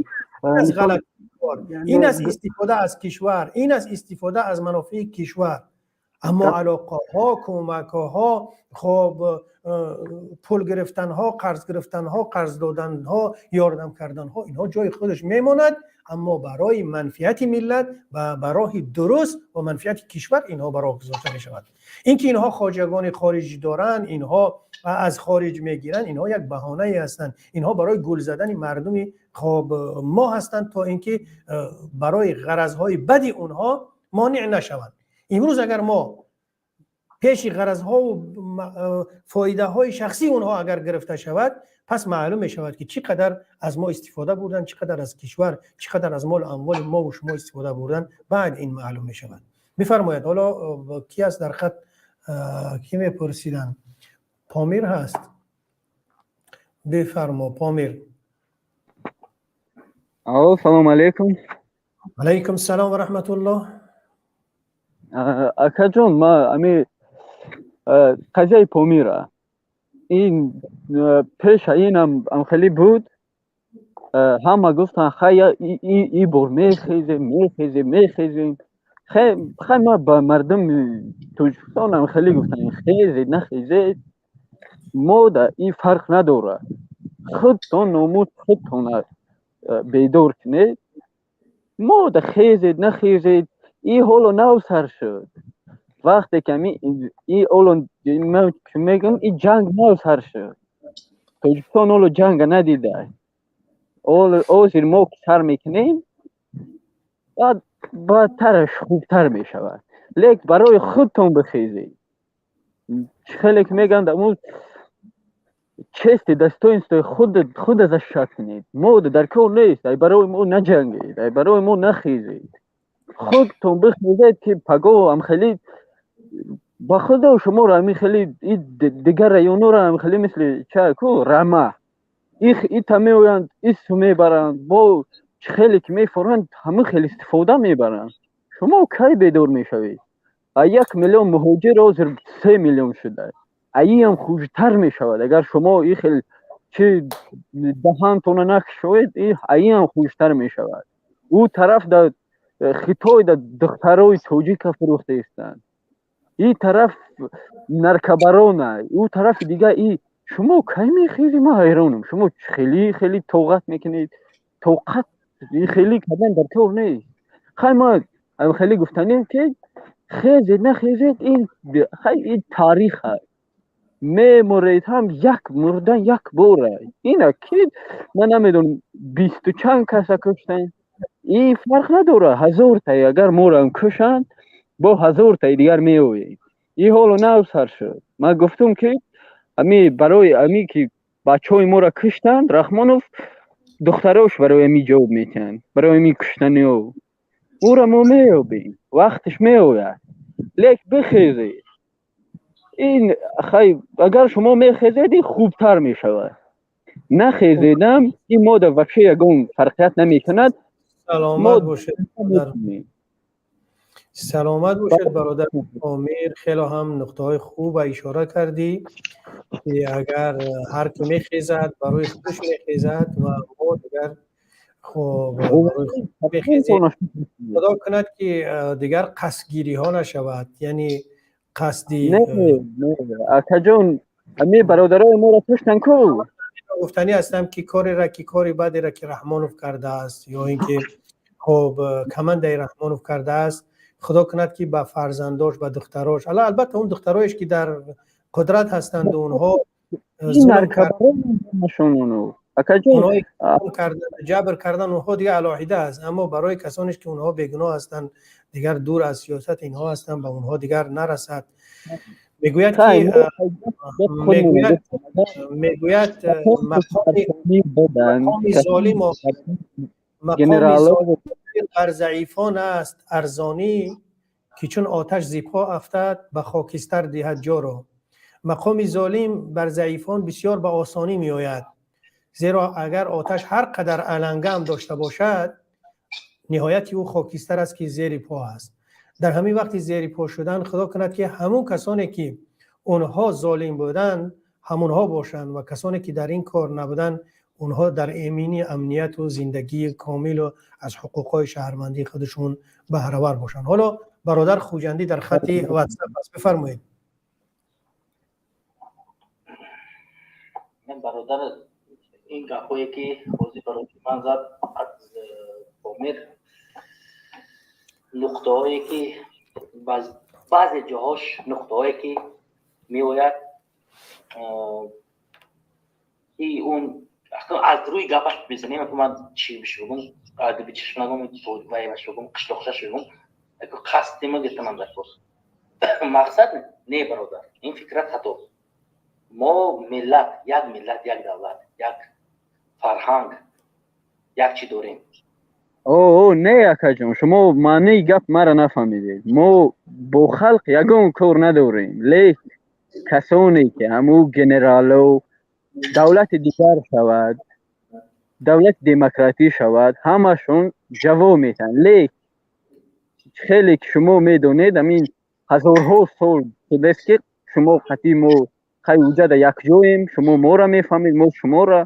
ин аст истифода аз кишвар, ин аст истифода аз манофеи кишвар. Аммо алоқаҳо, кӯмакҳо, хоб, пул гирифтанҳо, қарз гирифтанҳо, қарз доданҳо, ёрдам карданҳо, инҳо ҷои худаш мемонад, аммо барои манфиати миллат ва ба роҳи дуруст ва манфиати кишвар инҳо ба роҳ гузошта мешавад. Ин ки инҳо хоҷагони хориҷӣ доранд, инҳо аз хориҷ мегиранд, инҳо як баҳонае ҳастанд. Инҳо барои гул задани мардуми, хоб, мо ҳастанд, то инки барои ғаразҳои бади онҳо монеъ нашаванд. Имрӯз агар мо пеши ғаразҳову фоидаҳои шахсии онҳо агар гирифта шавад, пас маълум мешавад, ки чӣ қадар аз мо истифода бурданд, чӣ қадар аз кишвар, чӣ қадар аз молу амволи мову шумо истифода бурданд. Баъд ин маълум мешавад. Бифармояд, ҳоло ки аст дар хат? Кӣ мепурсиданд? Помир ҳаст. Бифармо, Помир. Алло, салом алейкум. Алайкум салом ва раҳматуллоҳ. Акаҷон, ма ами қазияи Помира, ин пеша инам амхелӣ буд. Ҳама гуфтанд: «Хай, и бор мехезем, мехезем, мехезем». Хай, ма ба мардуми Тоҷикистон амхелӣ гуфтам: хезед, нахезед, мо да ин фарқ надорад, худтон номус худтона бедор кунед. Мо да хезед, нахезед, ин ҳоло нав сар шуд. Вақте ки ами и ҳоло ман мегӯям, ин ҷанг нав сар шуд. Тоҷикистон ҳоло ҷанга надида. Ҳозир мо сар мекунем, баъд баъдтараш хубтар мешавад. Лек барои худтон бихезед. Хеле ки мегӯянд, аму честь и достоинство и худ защищать кунед. Мо дар кор нест, ай барои мо наҷангед, ай барои мо нахезед, худтон бихезед, ки пагоҳ ам хеле ба худо шуморо ами хеле дигар районҳоро ам хеле мисли ча ку рама ита меоянд, ису мебаранд, бо хеле ки мефоранд, ҳама хеле истифода мебаранд. Шумо кай бедор мешавед? А 1 миллион муҳоҷир ҳозир 3 миллион шуда, аиам хужтар мешавад. Агар шумо и хел чи даҳантона накушоед, аиам хужтар мешавад. Ӯ тараф да Хитой да духтарои тоҷика фурӯхта истанд, и тараф наркобарона, ӯ тарафи дига. И шумо кай мехезӣ? Ман ҳайронам, шумо хеле хеле тоқат мекунед. Тоқат хеле кардан дар кор нест. Хай, ман хеле гуфтанем, ки хезед, нахезед, ин хай ин таърих аст. Меморед ҳам, як мурдан як бора. Ина ки ман намедонам, бисту чанд каса куштанд, ин фарқ надорад. Ҳазортае агар морам кушанд, бо ҳазортаи дигар меоем. Ин ҳоло нав сар шуд. Ман гуфтум, ки ами барои ами ки бачаҳои моро куштанд, Раҳмонов духтарош барои ами ҷавоб метиҳанд, барои ами куштани ӯ. Ӯро мо меёбем, вақташ меояд. Лек бихезед. Ин хай, агар шумо мехезед, ин хубтар мешавад. Нахезедам, ин мода вообще ягон фарқият намекунад. Саломат бошед, саломат бошед, бародар Помир. Хеле ҳам нуқтаҳои хуб ишора кардӣ, ки агар ҳар ки мехезад, барои худаш мехезад ва мо дигар, хуб, мехезем. Худо кунад, ки дигар қасдгириҳо нашавад, яъне қасди Акаҷон, ами бародарои моро куштанд ку. Гуфтанӣ ҳастам, ки кореро, ки кори бадеро, ки Раҳмонов кардааст ё ин ки хуб командаи Раҳмонов кардааст, худо кунад, ки ба фарзандош, ба духтарош, албатта он духтароеш, ки дар қудрат ҳастанд, онҳо ҷабр кардан, онҳо дигар алоҳида аст, аммо барои касонеш, ки онҳо бегуноҳ ҳастанд, дигар дур аз сиёсат инҳо ҳастанд, ба онҳо дигар нарасад. Мегӯяд, ки мегӯяд мақоми золим бар заифон аст арзонӣ, ки чун оташ зи по афтад, ба хокистар диҳад ҷоро. Мақоми золим бар заифон бисёр ба осонӣ меояд, зеро агар оташ ҳар қадар аланга ҳам дошта бошад, ниҳояти ӯ хокистар аст, ки зери по аст. Дар ҳамин вақти зери по шудан, худо кунад, ки ҳамон касоне, ки онҳо золим буданд, ҳамонҳо бошанд ва касоне, ки дар ин кор набуданд, онҳо дар эминӣ, амнияту зиндагии комилу аз ҳуқуқҳои шаҳрвандии худашон баҳравар бошанд. Ҳоло бародар Хуҷандӣ дар хати Ватсап аст, бифармоед. Бародар, ин гапҳое, ки ҳозир барои ман зад аз Помир, нуқтаҳое, ки баъзе ҷоҳош нуқтаҳое, ки меояд, ки он аз рӯи гапаш мезанем, ман чи бишугум, чишнагум, вайбашугум, қишлоқшашугум, қасдима гиртаман дар кор мақсад не. Бародар, ин фикрат хато. Мо миллат, як миллат, як давлат, як фарҳанг, як чӣ дорем. О, не, акаҷон, шумо маънии гап маро нафаҳмидед. Мо бо халқ ягон кор надорем, лек касоне, ки ҳамун генерало, давлати дигар шавад, давлати демократӣ шавад, ҳамашон ҷавоб метаҳанд. Лек хеле ки шумо медонед, ҳамин ҳазорҳо сол шудааст, ки шумо қатъи мо хай уҷада якҷоем, шумо моро мефаҳмед, мо шуморо.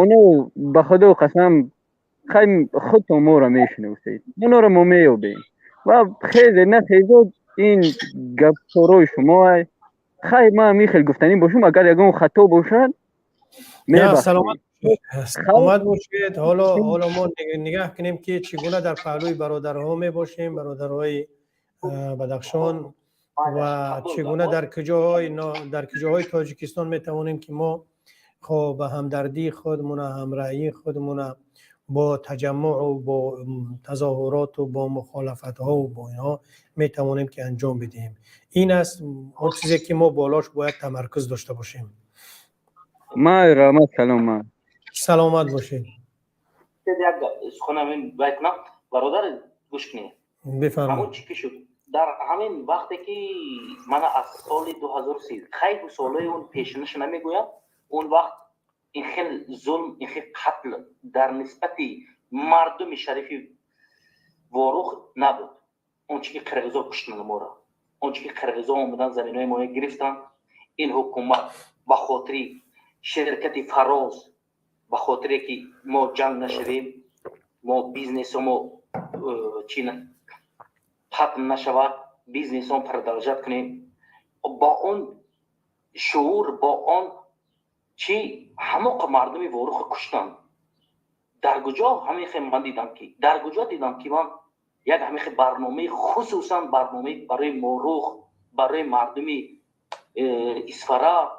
Оно, ба худо қасам, хай худтон моро мешиносед, оноро мо меёбем ва хезе нахезод. Ин гапсорои шумо ай. Хай, ман ҳамин хел гуфтанӣ бошам, агар ягон хато бошад. Саломат бошед. Ҳоло мо нигаҳ кунем, ки чӣ гуна дар паҳлӯи бародарҳо мебошем, бародарҳои Бадахшон, ва чӣ гуна дар куҷоҳои Тоҷикистон метавонем, ки мо хоб ба ҳамдардии худмона, ҳамраҳии худмона бо таҷаммуъу бо тазоҳуроту бо мухолафатҳову бо инҳо метавонем, ки анҷом бидиҳем. Ин аст он чизе, ки мо болош бояд тамаркуз дошта бошем. Май раҳмат, саломат. Саломат бошед. Як суханам вай кунам, бародар, гӯш кунед. Бифармоед. Ҳамон чӣ ки шуд дар ҳамин вақте, ки мана аз соли 2003, хай, солҳои он пешинаша намегӯям, он вақт ин хел зулм, ин хел қатл дар нисбати мардуми шарифи Ворух набуд. Он чи ки қирғизо куштанд моро, он чи ки қирғизо омадан, заминои моя гирифтанд, ин ҳукумат ба хотири ширкати Фароз, ба хотире ки мо ҷанг нашавем, мо бизнесомо чи қатл нашавад, бизнесон продолжать кунем, бо он шуур, бо он чи ҳамоқа мардуми Воруха куштанд. Дар куҷо ҳамин хел ман дидам, ки дар куҷо дидам, ки ман як ҳамин хел барномаи, хусусан барномаи барои Морух, барои мардуми Исфара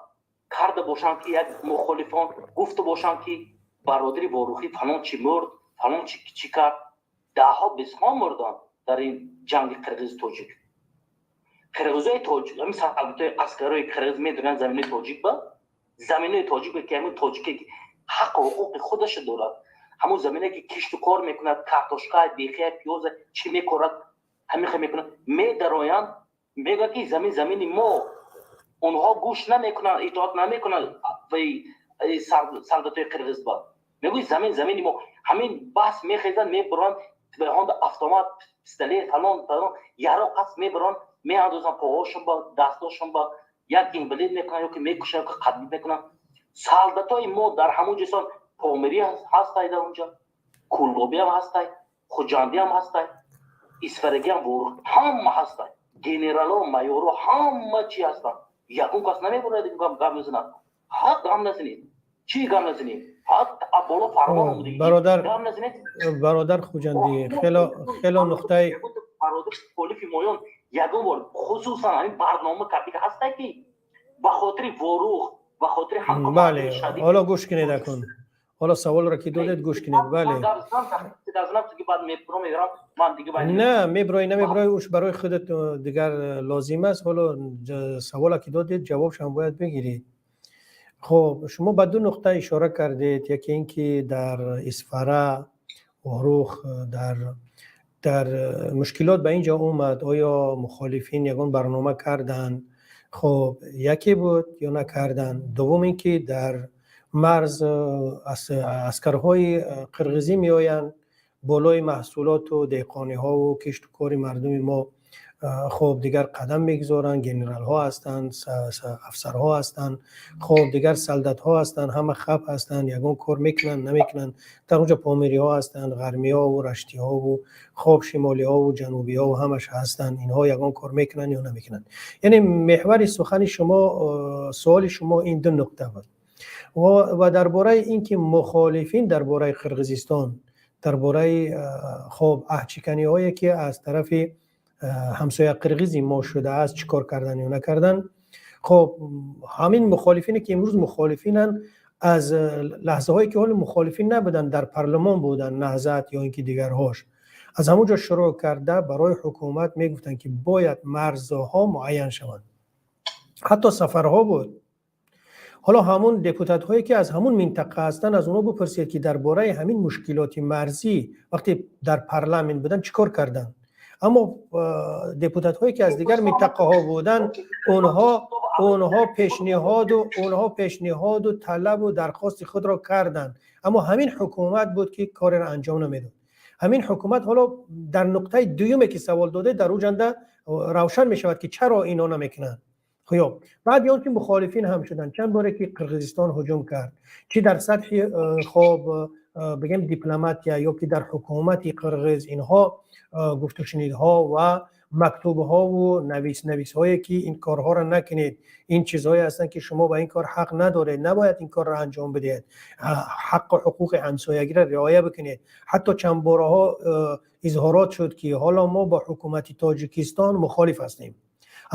карда бошанд, ки як мухолифон гуфта бошанд, ки бародари ворухӣ фалон чи мурд, фалон чи чӣ кард? Даҳҳо, бисҳо мурданд дар ин ҷанги қирғизи тоҷик. Қирғизои тоҷик, ҳамин солдатои, аскарои қирғиз медонанд заминои тоҷик, ба заминои тоҷик, ки ҳамин тоҷике, ки ҳаққу ҳуқуқи худаша дорад, ҳамон замине, ки кишту кор мекунад, картошка, бехия, пиёза чӣ мекорад, ҳамин мекунад, медароянд, мегӯяд, ки замин замини мо. Онҳо гӯш намекунанд, итоат намекунанд солдатои қирғиз ба мегӯи замин замини мо. Ҳамин баҳс мехезанд, мебуранд ҳонда автомат, пистолет, фалон фалон яроқ аст, мебуранд, меандозанд поҳошон ба, дастошон ба, як инвалид мекунанд ё ки мекушанд, ё ки қатл мекунанд. Солдатои мо дар ҳамон ҷисон помирӣ ҳастай, дар онҷа куллобиам ҳастай, хуҷандиам ҳастай, исфарагиам, Ворух, ҳама ҳастай, генерало, майоро, ҳама чи ҳастанд. Ягон кас намебурад, гап мезанад, ҳа, гам назанед. Чӣ гап назанем? Боло фармон. Бародар, бародар Хуҷандӣ, хело хело нуқтаи Бародар мухолифи моён ягон бор, хусусан ҳамин барнома кардига ҳастай, ки ба хотири Ворух, ба хотири Бале, ҳоло гӯш кунед, акун ҳоло саволро ки додед, гӯш кунед, бале. На меброи, намеброи, уш барои худат дигар лозим аст. Ҳоло савола ки додед, ҷавобшам бояд бигиред. Хуб, шумо ба ду нуқта ишора кардед. Яке ин ки дар Исфара, Ворух дар мушкилот ба ин ҷо омад, оё мухолифин ягон барнома карданд? Хуб, яке буд ё накарданд. Дуввум ин ки дар марз аскарҳои қирғизӣ меоянд, болои маҳсулоту деҳқониҳову кишту кори мардуми мо, хуб, дигар қадам мегузоранд. Генералҳо ҳастанд, афсарҳо ҳастанд, хуб, дигар солдатҳо ҳастанд, ҳама хап ҳастанд, ягон кор мекунанд, намекунанд. Дар онҷо помириҳо ҳастанд, ғармиҳову раштиҳову, хуб, шимолиҳову ҷанубиҳову ҳамаш ҳастанд. Инҳо ягон кор мекунанд ё намекунанд? Яъне меҳвари сухани шумо, суоли шумо ин ду нуқта буд. Ва дар бораи ин ки мухолифин дар бораи Қирғизистон, дар бораи, хуб, аҳдшиканиҳое ки аз тарафи ҳамсоя қирғизи мо шудааст, чӣ кор кардан ё накардан. Хуб, ҳамин мухолифине ки имрӯз мухолифинанд, аз лаҳзаҳое ки ҳоло мухолифин набуданд, дар парлумон буданд, Наҳзат ё ин ки дигарҳош, аз ҳамон ҷо шурӯъ карда барои ҳукумат мегуфтанд, ки бояд марзҳо муайян шаванд. Ҳатто сафарҳо буд. Ҳоло ҳамун депутатҳое ки аз ҳамун минтақа ҳастанд, аз онҳо бипурсед, ки дар бораи ҳамин мушкилоти марзӣ вақте дар парламент буданд, чӣ кор карданд. Аммо депутатҳое ки аз дигар минтақаҳо буданд, онҳо пешниҳоду талабу дархости худро карданд, аммо ҳамин ҳукумат буд, ки кореро анҷом намедод. Ҳамин ҳукумат ҳоло дар нуқтаи дуюме ки савол доде, дар ӯ ҷанда равшан мешавад, ки чаро ино намекунанд. Хӯб, баъди он ки мухолифин ҳам шуданд, чанд боре ки Қирғизистон ҳуҷум кард, чӣ дар сатҳи, хоб, бигем, дипломатия ё ки дар ҳукумати қирғиз, инҳо гуфтушунидҳо ва мактубҳову нависнависҳое ки ин корҳоро накунед, ин чизҳое ҳастанд, ки шумо ба ин кор ҳақ надоред, набояд ин корро анҷом бидиҳед, ҳаққу ҳуқуқи ҳамсоягиро риоя бикунед. Ҳатто чанд бораҳо изҳорот шуд, ки ҳоло мо бо ҳукумати Тоҷикистон мухолиф ҳастем,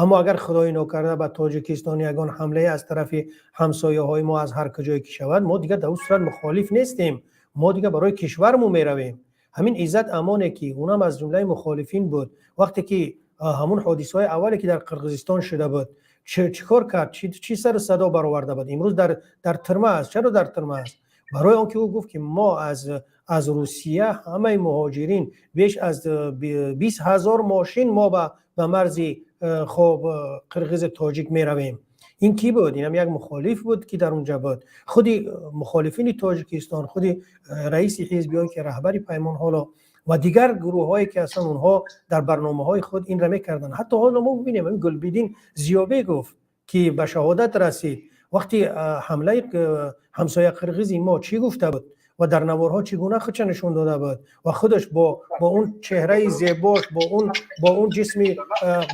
аммо агар худои нокарда ба Тоҷикистон ягон ҳамлае аз тарафи ҳамсояҳои мо аз ҳар куҷое ки шавад, мо дигар дар он сурат мухолиф нестем, мо дигар барои кишвармон меравем. Ҳамин Иззат Амоне, ки унам аз ҷумлаи мухолифин буд, вақте ки ҳамун ҳодисаҳои аввале ки дар Қирғизистон шуда буд, чӣ кор кард, чӣ сару садо бароварда буд? Имрӯз дар тюрьма аст. Чаро дар тюрьма аст? Барои он ки ӯ гуфт, ки мо аз Русия ҳамаи муҳоҷирин, беш аз 20 000 мошин мо ба марзи, хоб, қирғизи тоҷик меравем. Ин кӣ буд? Инам як мухолиф буд, ки дар унҷа буд. Худи мухолифини Тоҷикистон, худи раиси ҳизб ё ки раҳбари Паймон ҳоло ва дигар гурӯҳҳое ки ҳастанд, онҳо дар барномаҳои худ инра мекарданд. Ҳатто ҳоло мо бибинем, ҳамин Гулбиддин Зиёбегов, ки ба шаҳодат расид вақти ҳамлаи ҳамсоя қирғизи мо, чӣ гуфта буд ва дар наворҳо чӣ гуна худша нишон дода буд ва худаш бо он чеҳраи зебош, бо он ҷисми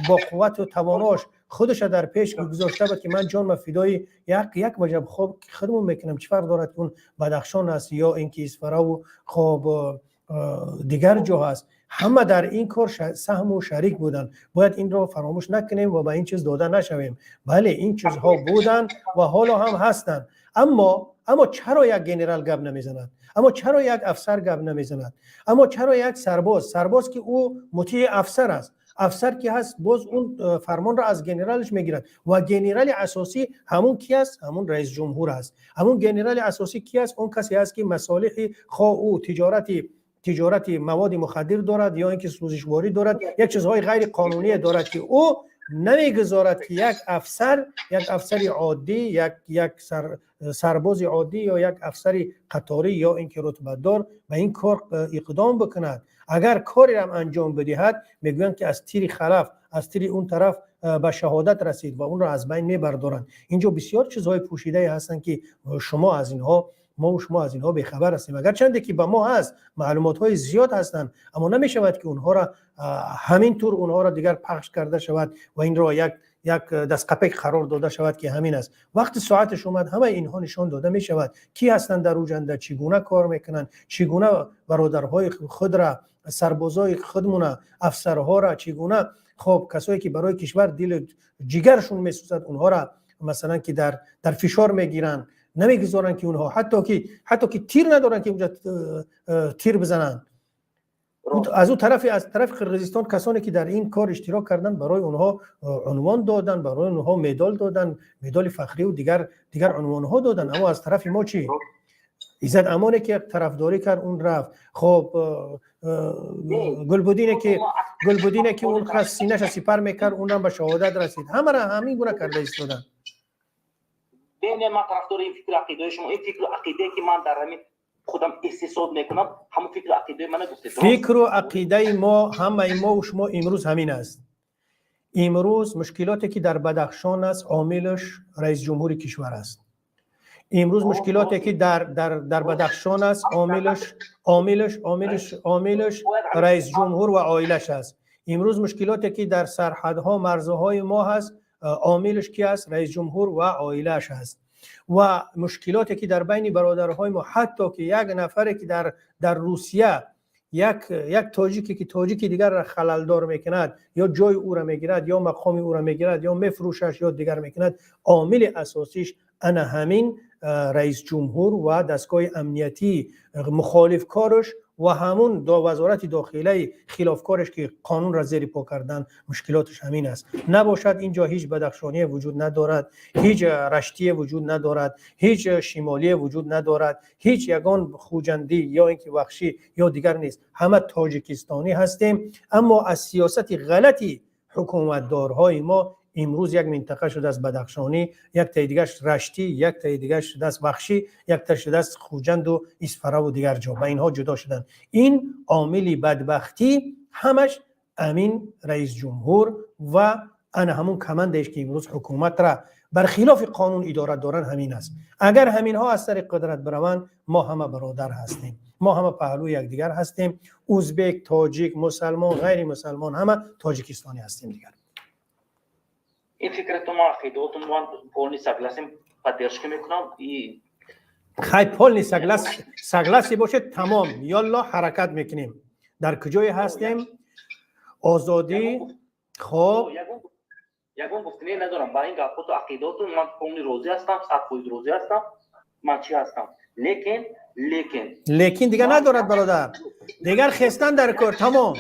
бо қуввату тавонош худша дар пеш гузошта буд, ки ман ҷонма фидои як ваҷаб хоб худмон мекунам, чӣ фарқ дорад, ки он Бадахшон аст ё ин ки Исфараву, хоб, дигар ҷо ҳаст. Ҳама дар ин кор саҳму шарик буданд. Бояд инро фаромӯш накунем ва ба ин чиз дода нашавем. Бале, ин чизҳо буданд ва ҳоло ҳам ҳастанд. Аммо чаро як генерал гап намезанад? Аммо чаро як афсар гап намезанад? Аммо чаро як сарбоз, ки ӯ мутеи афсар аст, афсар ки ҳаст, боз он фармонро аз генералаш мегирад ва генерали асосӣ ҳамун ки аст? Ҳамун раисҷумҳур аст. Ҳамун генерали асосӣ ки аст? Он касе аст, ки масолиҳи хо ӯ тиҷорати маводи мухаддир дорад ё ин ки сӯзишворӣ дорад, як чизҳои ғайриқонуние дорад, ки ӯ намегузорад, ки як афсар, як афсари оддӣ, як сарбози оддӣ ё як афсари қаторӣ ё ин ки рутбадор ба ин кор иқдом бикунад. Агар кореам анҷом бидиҳад, мегӯянд, ки аз тири халаф, аз тири он тараф ба шаҳодат расид ва онро аз байн мебардоранд. Инҷо бисёр чизҳои пӯшидае ҳастанд, ки шумо аз инҳо, мо шумо аз инҳо бехабар ҳастем. Агарчанде ки ба мо ҳаст, маълумотҳои зиёд ҳастанд, аммо намешавад, ки онҳоро ҳамин тур онҳоро дигар пахш карда шавад ва инро як Як дастқапек қарор дода шавад, ки ҳамин аст. Вақти соаташ омад, ҳамаи инҳо нишон дода мешавад, кӣ ҳастанд дар уҷанда, чӣ гуна кор мекунанд, чӣ гуна бародарҳои худра, сарбозои худмуна, афсарҳоро чӣ гуна, хоб, касое ки барои кишвар дилу ҷигаршон месӯзад, онҳоро, масалан, ки дар фишор мегиранд, намегузоранд, ки онҳо ҳатто ки тир надоранд, ки унҷа тир бизананд. Аз ӯ тарафи, аз тарафи Қирғизистон, касоне ки дар ин кор иштирок карданд, барои онҳо унвон доданд, барои онҳо медол доданд, медоли фахриву дигар дигар унвонҳо доданд. Аммо аз тарафи мо чӣ? Иззат Амоне ки тарафдорӣ кард, он рафт. Хоб, Гулбудине ки он кас синаша сипар мекард, унам ба шаҳодат расид. Ҳамара ҳамин гуна карда истоданд. Не, ман тарафдори ин фикру ақидаи шумо, ин фикру ақидае ки ман дар ҳамин худам эҳсисот мекунам, ҳамон фикру ақидаи мана гуфтед. Фикру ақидаи мо, ҳамаи мову шумо имрӯз ҳамин аст. Имрӯз мушкилоте ки дар Бадахшон аст, омилаш раисҷумҳури кишвар аст. Имрӯз мушкилоте ки дар Бадахшон аст, омилаш раисҷумҳур ва оилаш аст. Имрӯз мушкилоте ки дар сарҳадҳо, марзҳои мо ҳаст, омилаш ки аст? Раисҷумҳур ва оилааш аст. Ва мушкилоте ки дар байни бародарҳои мо, ҳатто ки як нафаре ки дар Русия, як тоҷике ки тоҷики дигарро халалдор мекунад, ё ҷои ӯро мегирад, ё мақоми ӯро мегирад, ё мефурӯшаш, ё дигар мекунад, омили асосиш ана ҳамин раисҷумҳур ва дастгоҳи амниятии мухолифкорш ва ҳамун вазорати дохилаи хилофкореш, ки қонунро зери по кардан. Мушкилоташ ҳамин аст. Набошад, ин ҷо ҳеҷ бадахшоние вуҷуд надорад, ҳеҷ раштие вуҷуд надорад, ҳеҷ шимолие вуҷуд надорад, ҳеҷ ягон хуҷандӣ ё ин ки вахшӣ ё дигар нест. Ҳама тоҷикистонӣ ҳастем. Аммо аз сиёсати ғалати ҳукуматдорҳои мо имрӯз як минтақа шудааст бадахшонӣ, яктаи дигаш раштӣ, яктаи дигаш шудааст вахшӣ, якта шудааст Хуҷанду Исфараву дигар ҷо. Ба инҳо ҷудо шуданд. Ин омили бадбахтӣ ҳамаш амин раисҷумҳур ва ана ҳамун командаеш, ки имрӯз ҳукуматра бар хилофи қонун идора доранд, ҳамин аст. Агар ҳаминҳо аз сари қудрат бираванд, мо ҳама бародар ҳастем, мо ҳама паҳлӯи якдигар ҳастем. Узбек, тоҷик, мусалмон, ғайри мусалмон, ҳама тоҷикистонӣ ҳастем дигар. Ин фикратон, ман ақидаотон, ман полный согласен, поддержка мекунам и Хай, полный согласие бошед, тамом, ёлло, ҳаракат мекунем. Дар куҷое ҳастем, озодӣ, хоб. Ягон гуфтане надорам ба ин гапоту ақидаотон. Ман полный розӣ ҳастам, 100% розӣ ҳастам. Ман чӣ ҳастам, лекин Лекин дигар надорад, бародар, дигар хестан дар кор, тамом.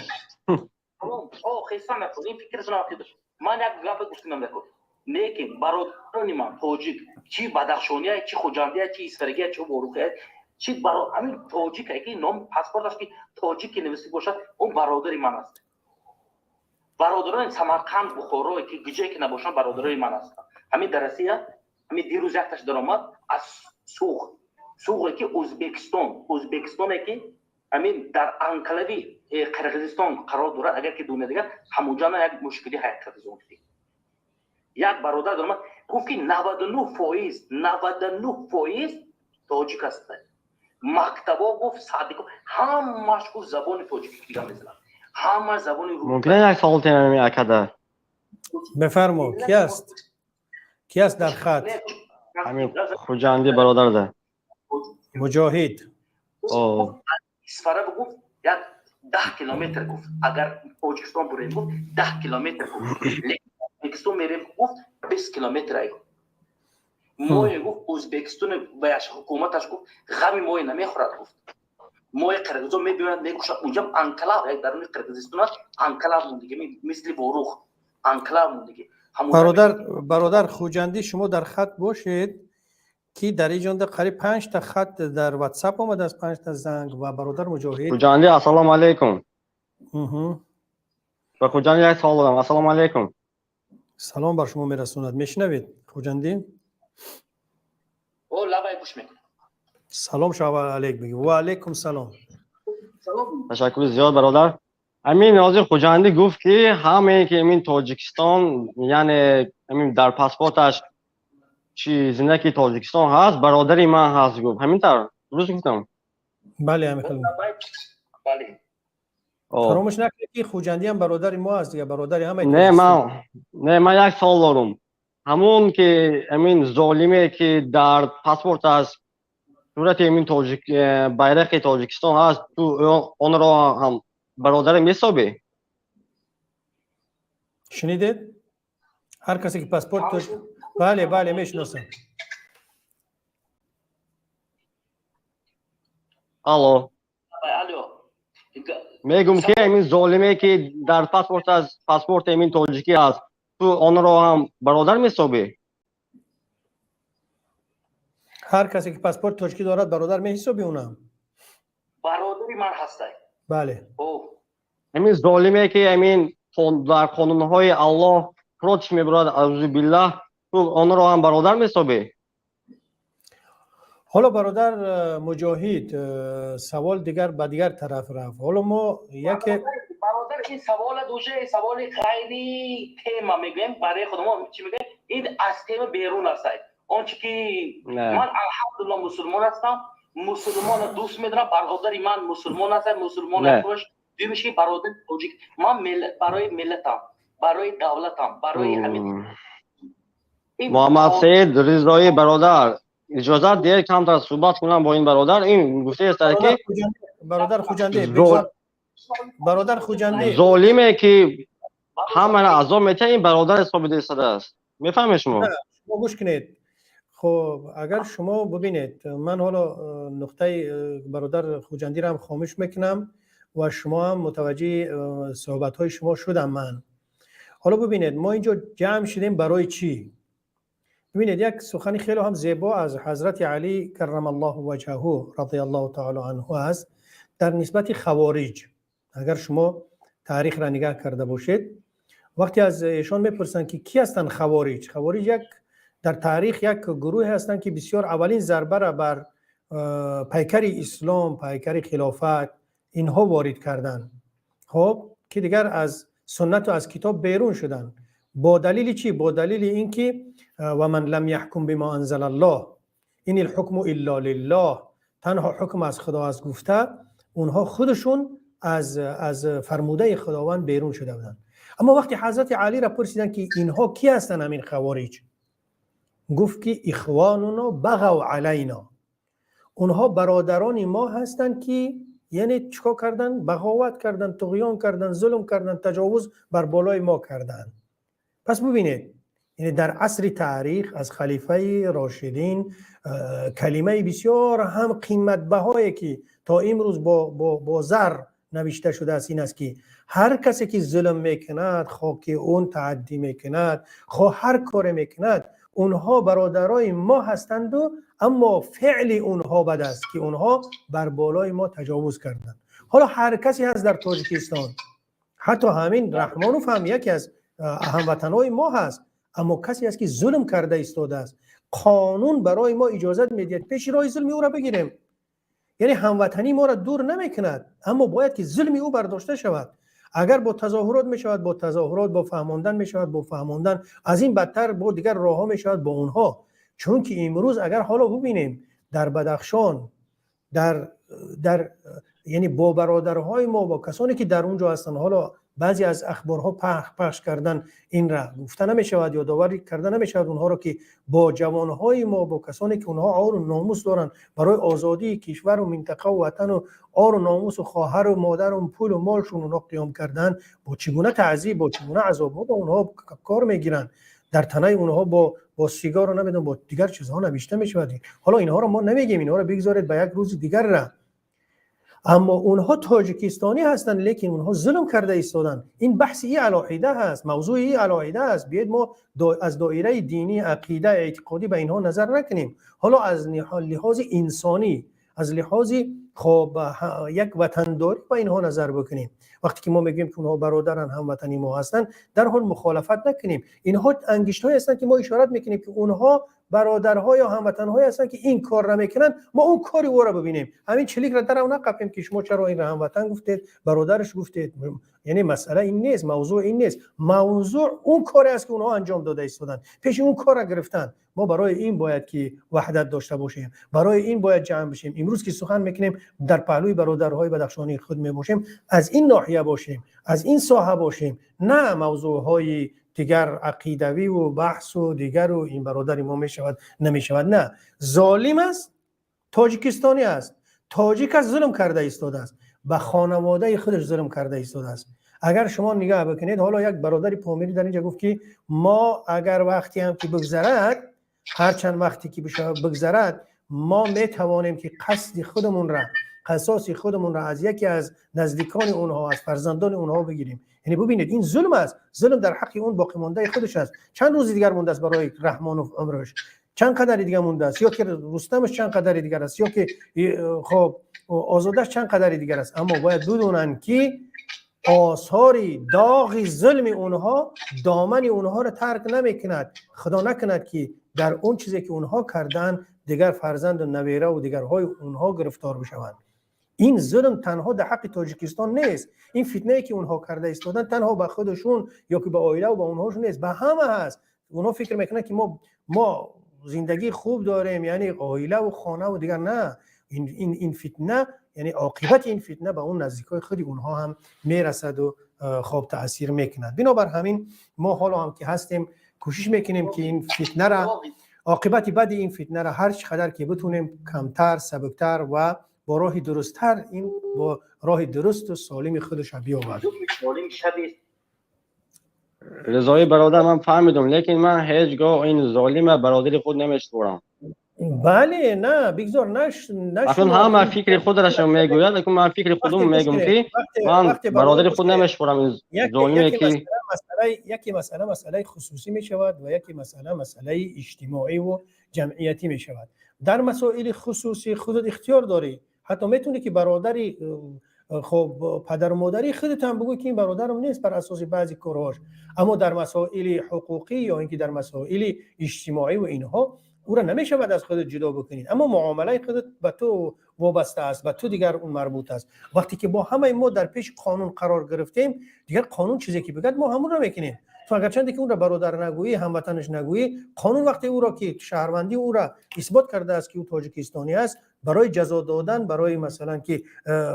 Хестан дар кор. Ин фикратон, ақида, ман як гапе гуфтинам дар кор. Лекин бародарони ман тоҷик, чи бадахшония, чи хуҷандия, чи исфарагия, чи ворухия, чи ҳамин тоҷик, ки ном паспорташ ки тоҷик нависӣ бошад, он бародари ман аст. Бародарони Самарқанд, Бухоро, ки гуҷое ки набошанд, бародарони ман ҳастанд. Ҳамин дар Россия ҳамин дирӯз якташ даромад аз Суғд. Суғе ки Ӯзбекистон, Ӯзбекистоне ки ҳамин дар анклави Қирғизистон қарор дорад, агар ки дуня дигар ҳамонҷана як мушкили ҳай Қирғизистон. Як бародар даромад, гуфт, ки 99%, 99% тоҷик ҳастанд. Мактабо, гуфт, садико ҳамаш, гуфт, забони тоҷикӣ дига мезанад, ҳама забони. Мумкин як савол тем, акада? Бифармо. Ки аст, ки аст дар хат? Ҳамин хуҷандӣ бародарда. Муҷоҳид. Исфара, гуфт, як 10 километр, гуфт, агар Тоҷикистон бурем, гуфт, 10 километр, гуфт, лекин Ӯзбекистон мерем, гуфт, 20 километр ай. Мое, гуфт, Ӯзбекистони ваяш ҳукуматаш, гуфт, ғами мое намехӯрад. Гуфт, мои қирғизо мебиёяд, мекушад. Унҷам анклав як даруни Қирғизистон аст, анклав мондагӣ, мисли Ворух анклав мондагӣ. Бародар Хуҷандӣ, шумо дар хат бошед, ки дар ин ҷонда қариб панҷта хат дар Ватсап омадааст, панҷта занг ва бародар Муҷоҳид. Хуҷандӣ, ассалому алайкум. Ба Хуҷандӣ як савол дорам. Ассалому алайкум. Салом бар шумо мерасонад. Мешунавед, Хуҷандӣ? О, лабай, гӯш мекунам. Салом шава алейк бигӣ. Ва алейкум салом. Ташаккури зиёд, бародар. Ҳамин ҳозир Хуҷандӣ гуфт, ки ҳамае ки ҳамин Тоҷикистон, яъне ҳамин дар паспорташ чи зиндаки Тоҷикистон ҳаст, бародари ман ҳаст, гуфт. Ҳамин тавр, дуруст гуфтам? Бале, ҳамин хел. Бале. Фаромӯш накунед, ки Хуҷандӣ ҳам бародари мо аст, дига бародари ҳамаи Не, ман не, ман як савол дорам. Ҳамон ки ҳамин золиме, ки дар паспорт аст сурати ҳамин тоҷик, байрақи Тоҷикистон ҳаст, ту онро ҳам бародаре меҳисобӣ? Шунидед? Ҳар касе ки паспорт, бале, бале, мешиносам. Алло, мегум, ки ҳамин золиме, ки дар паспорт аст, паспорти ҳамин тоҷикӣ аст, ту онро ҳам бародар меҳисобӣ? Ҳар касе ки паспорти тоҷикӣ дорад, бародар меҳисобӣ унам? Бародари ман ҳастай. Бале. Ҳамин золиме, ки ҳамин дар қонунҳои Аллоҳ против мебурад, аузубиллаҳ, ту онро ҳам бародар меҳисобӣ? Ҳоло, бародар Муҷоҳид, савол дигар ба дигар тараф рафт. Ҳоло мо яке Бародар, ин савола уже саволи ғайри тема мегӯем барои худмо. Чӣ мегӯем, ин аз тема берун аст. Он чи ки ман, алҳамдулилла, мусулмон ҳастам, мусулмонро дӯст медорам, бародари ман мусулмон аст, мусулмон бош. Дуюмиш ки бародари тоҷик ман барои миллатам, барои давлатам, барои ҳамин. Муҳаммад Саид Ризоӣ, бародар, иҷозат диҳед, камтар суҳбат кунам бо ин бародар. Ин гуфтааст, ки Бародар Хуҷандӣ, бародар Хуҷандӣ. Золиме, ки ҳамаро азоб метиҳад, ин бародар ҳисобида истодааст. Мефаҳмед шумо? Шумо гӯш кунед. Хуб, агар шумо бубинед, ман ҳоло нуқтаи бародар Хуҷандиро ҳам хомӯш мекунам ва шумо ҳам мутаваҷҷеҳи суҳбатҳои шумо шудам ман. Ҳоло бубинед, мо инҷо ҷамъ шудем барои чӣ? Бубинед, як сухани хеле ҳам зебо аз ҳазрати Алӣ каррамаллоҳу ваҷҳаҳу радиаллоҳу таоло анҳу аст дар нисбати хавориҷ. Агар шумо таърихро нигаҳ карда бошед, вақте аз эшон мепурсанд, ки кӣ ҳастанд хавориҷ, хавориҷ як дар таърих як гурӯҳе ҳастанд, ки бисёр аввалин зарбаро бар пайкари ислом, пайкари хилофат инҳо ворид карданд. Хуб, ки дигар аз суннату аз китоб берун шуданд. Бо далели чӣ? Бо далели ин ки ва ман лам яҳкум бима анзалаллоҳ ин алҳукму илла лиллаҳ, танҳо ҳукм аз Худо аст гуфта, онҳо худашон аз фармудаи Худованд берун шуда буданд. Аммо вақте ҳазрати Алиро пурсиданд, ки инҳо кӣ ҳастанд, ҳамин хавориҷ, гуфт, ки ихвонуно бағав алайно, онҳо бародарони мо ҳастанд, ки яъне чикор карданд? Бағоват карданд, туғён карданд, зулм карданд, таҷовуз бар болои мо карданд. Пас бубинед, яъне дар асри таърих аз халифаи рошидин калимаи бисёр ҳам қиматбаҳое, ки то имрӯз бо зар навишта шудааст, ин аст, ки ҳар касе ки зулм мекунад, хоҳ ки он тааддӣ мекунад, хоҳ ҳар коре мекунад, онҳо бародарои мо ҳастанду, аммо феъли онҳо бад аст, ки онҳо бар болои мо таҷовуз карданд. Ҳоло ҳар касе ҳаст дар Тоҷикистон, ҳатто ҳамин Раҳмонов ҳам яке аз ҳамватанҳои мо ҳаст, аммо касе аст, ки зулм карда истодааст. Қонун барои мо иҷозат медиҳад пеши роҳи зулми ӯро бигирем. Яъне ҳамватанӣ моро дур намекунад, аммо бояд ки зулми ӯ бардошта шавад. Агар бо тазоҳурот мешавад, бо тазоҳурот, бо фаҳмондан мешавад, бо фаҳмондан, аз ин бадтар бо дигар роҳҳо мешавад бо онҳо. Чунки имрӯз агар ҳоло бубинем, дар Бадахшон, дар яъне бо бародарҳои мо, бо касоне ки дар он ҷо ҳастанд, ҳоло баъзе аз ахборҳо пахш кардан, инра гуфта намешавад, ёдоварӣ карда намешавад онҳоро, ки бо ҷавонҳои мо, бо касоне ки онҳо ору номус доранд барои озодии кишвару минтақаву ватану ору номусу хоҳару модару пулу молшон онҳо қиём карданд, бо чӣ гуна таъзиб, бо чӣ гуна азобҳо ба онҳо кор мегиранд. Дар танаи онҳо бо сигару намедонам, бо дигар чизҳо навишта мешавад. Ҳоло инҳоро мо намегем, инҳоро бигзоред ба як рӯзи дигарра. Аммо онҳо тоҷикистонӣ ҳастанд, лекин онҳо зулм карда истоданд. Ин баҳси и алоҳида ҳаст, мавзӯи и алоҳида аст. Биёед, мо аз доираи динӣ, ақида, эътиқодӣ ба инҳо назар накунем. Ҳоло аз лиҳози инсонӣ, аз лиҳози хоб як ватандорӣ ба инҳо назар бикунем. Вақте ки мо мегӯем, ки онҳо бародаранд, ҳамватани мо ҳастанд, дар ҳол мухолафат накунем. Инҳо ангиштҳое ҳастанд, ки мо ишорат мекунем, ки онҳо Бародарҳо ё ҳамватанҳое ҳастанд, ки ин кор намекунанд. Мо он кори ӯро бибинем, ҳамин чиликро дарав нақапем, ки шумо чаро инро ҳамватан гуфтед, бародараш гуфтед. Яъне масъала ин нест, мавзӯъ ин нест. Мавзӯъ он коре аст, ки онҳо анҷом дода истоданд, пеши он корро гирифтанд. Мо барои ин бояд ки ваҳдат дошта бошем, барои ин бояд ҷамъ бишем. Имрӯз ки сухан мекунем, дар паҳлӯи бародарҳои бадахшонии худ мебошем, аз ин ноҳия бошем, аз ин соҳа бошем, на мавзӯъҳои дигар, ақидавиву баҳсу дигару ин бародари мо мешавад, намешавад. На, золим аст, тоҷикистонӣ аст, тоҷик аст, зулм карда истодааст, ба хонаводаи худаш зулм карда истодааст. Агар шумо нигаҳ бикунед, ҳоло як бародари помирӣ дар инҷа гуфт, ки мо агар вақте ҳам ки бигзарад, ҳарчанд вақте ки бигзарад, мо метавонем, ки қасди худамонра, қасоси худамонро аз яке аз наздикони онҳо, аз фарзандони онҳо бигирем. Яъне бубинед, ин зулм аст, зулм дар ҳаққи он боқимондаи худаш аст. Чанд рӯзи дигар мондааст барои Раҳмонов? Умраш чанд қадари дигар мондааст? Ё ки Рустамаш чанд қадари дигар аст, ё ки хоб Озодаш чанд қадари дигар аст? Аммо бояд бидонанд, ки осори доғи зулми онҳо домани онҳоро тарк намекунад. Худо накунад, ки дар он чизе ки онҳо карданд, дигар фарзанду навераву дигарҳои онҳо гирифтор бишаванд. Ин зулм танҳо дар ҳаққи Тоҷикистон нест. Ин фитнае, ки онҳо карда истоданд, танҳо ба худашон ё ки ба оилаву ба онҳошон нест, ба ҳама ҳаст. Онҳо фикр мекунанд, ки мо зиндагии хуб дорем, яъне оилаву хонаву дигар. На, ин фитна, яъне оқибати ин фитна ба он наздикҳои худи онҳо ҳам мерасаду хоб таъсир мекунад. Бинобар ҳамин мо ҳоло ҳам ки ҳастем, кӯшиш мекунем, ки ин фитнара, оқибати бади ин фитнара ҳар чӣ қадар ки битонем, камтар, сабуктар ва бо роҳи дурусттар, ин бо роҳи дурусту солими худашро биёвард. Ризоӣ бародар, ман фаҳмидам, лекин ман ҳеҷ гоҳ ин золима бародари худ намешуморам. Бале, на, бигзор наш. Акнун ҳама фикри худрашо мегӯяд, лекин ман фикри худум мегӯм, ки ман бародари худ намешуморам ин золиме ки. Яке масъала масъалаи хусусӣ мешавад ва яке масъала масъалаи иҷтимоиву ҷамъиятӣ мешавад. Дар масоили хусусӣ худат ихтиёр дорӣ, ҳатто метавонӣ, ки бародари хоб падару модари худат ҳам бигӯй, ки ин бародарам нест, бар асоси баъзе корҳош. Аммо дар масоили ҳуқуқӣ ё ин ки дар масоили иҷтимоӣ ва инҳо ӯро намешавад аз худат ҷудо бикунӣ. Аммо муомилаи худат ба ту вобаста аст, ба ту дигар он марбут аст. Вақте ки бо ҳамаи мо дар пеши қонун қарор гирифтем, дигар қонун чизе ки бигӯяд, мо ҳамонро мекунем. Ту агарчанде ки ӯро бародар нагӯӣ, ҳамватанаш нагӯӣ, қонун вақте ӯро ки шаҳрвандии ӯро исбот кардааст, ки ӯ тоҷикистонӣ аст, барои ҷазо додан, барои масалан ки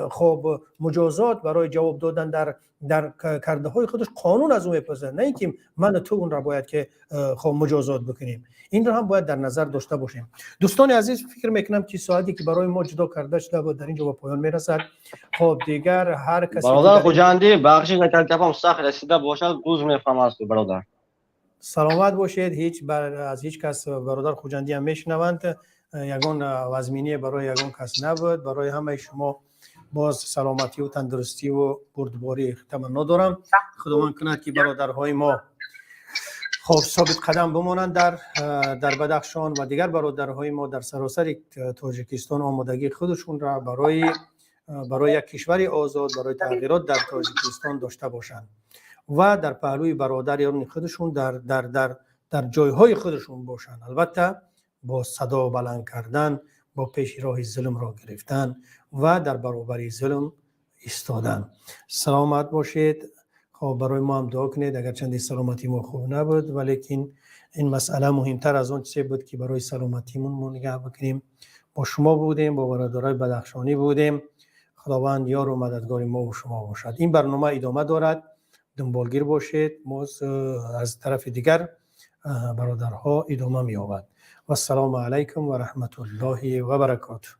хоб муҷозот, барои ҷавоб додан дар кардаҳои худаш қонун аз ӯ мепурсад, на ин ки ману ту онро бояд ки хоб муҷозот бикунем. Инро ҳам бояд дар назар дошта бошем. Дӯстони азиз, фикр мекунам, ки соате ки барои мо ҷудо карда шуда буд, дар ин ҷо ба поён мерасад. Хоб дигар ҳар касе Бародар Хуҷандӣ, бахшиш, агар гапам сахт расида бошад, узр мехоҳам аз ту, бародар. Саломат бошед. Ҳеҷ аз ҳеҷ кас, бародар Хуҷандӣ ҳам мешунаванд, ягон вазминие барои ягон кас набуд. Барои ҳамаи шумо боз саломативу тандурустиву бурдборӣ таманно дорам. Худованд кунад, ки бародарҳои мо хоб собитқадам бимонанд дар Бадахшон ва дигар бародарҳои мо дар саросари Тоҷикистон омодагии худашонро барои як кишвари озод, барои тағйирот дар Тоҷикистон дошта бошанд ва дар паҳлӯи бародарони худашон дар ҷойҳои худашон бошанд. Албатта, бо садо баланд кардан, бо пеши роҳи зулмро гирифтан ва дар баробари зулм истодан. Саломат бошед. Хоб барои мо ҳам дуо кунед. Агарчанде саломатии мо хуб набуд, валекин ин масъала муҳимтар аз он чизе буд, ки барои саломатимон мо нигаҳ бикунем. Бо шумо будем, бо бародарои бадахшонӣ будем. Худованд ёру мададгори мову шумо бошад. Ин барнома идома дорад, дунболгир бошед. Боз аз тарафи дигар бародарҳо идома меёбад. Вассалому алайкум ва раҳматуллоҳи ва баракотуҳ.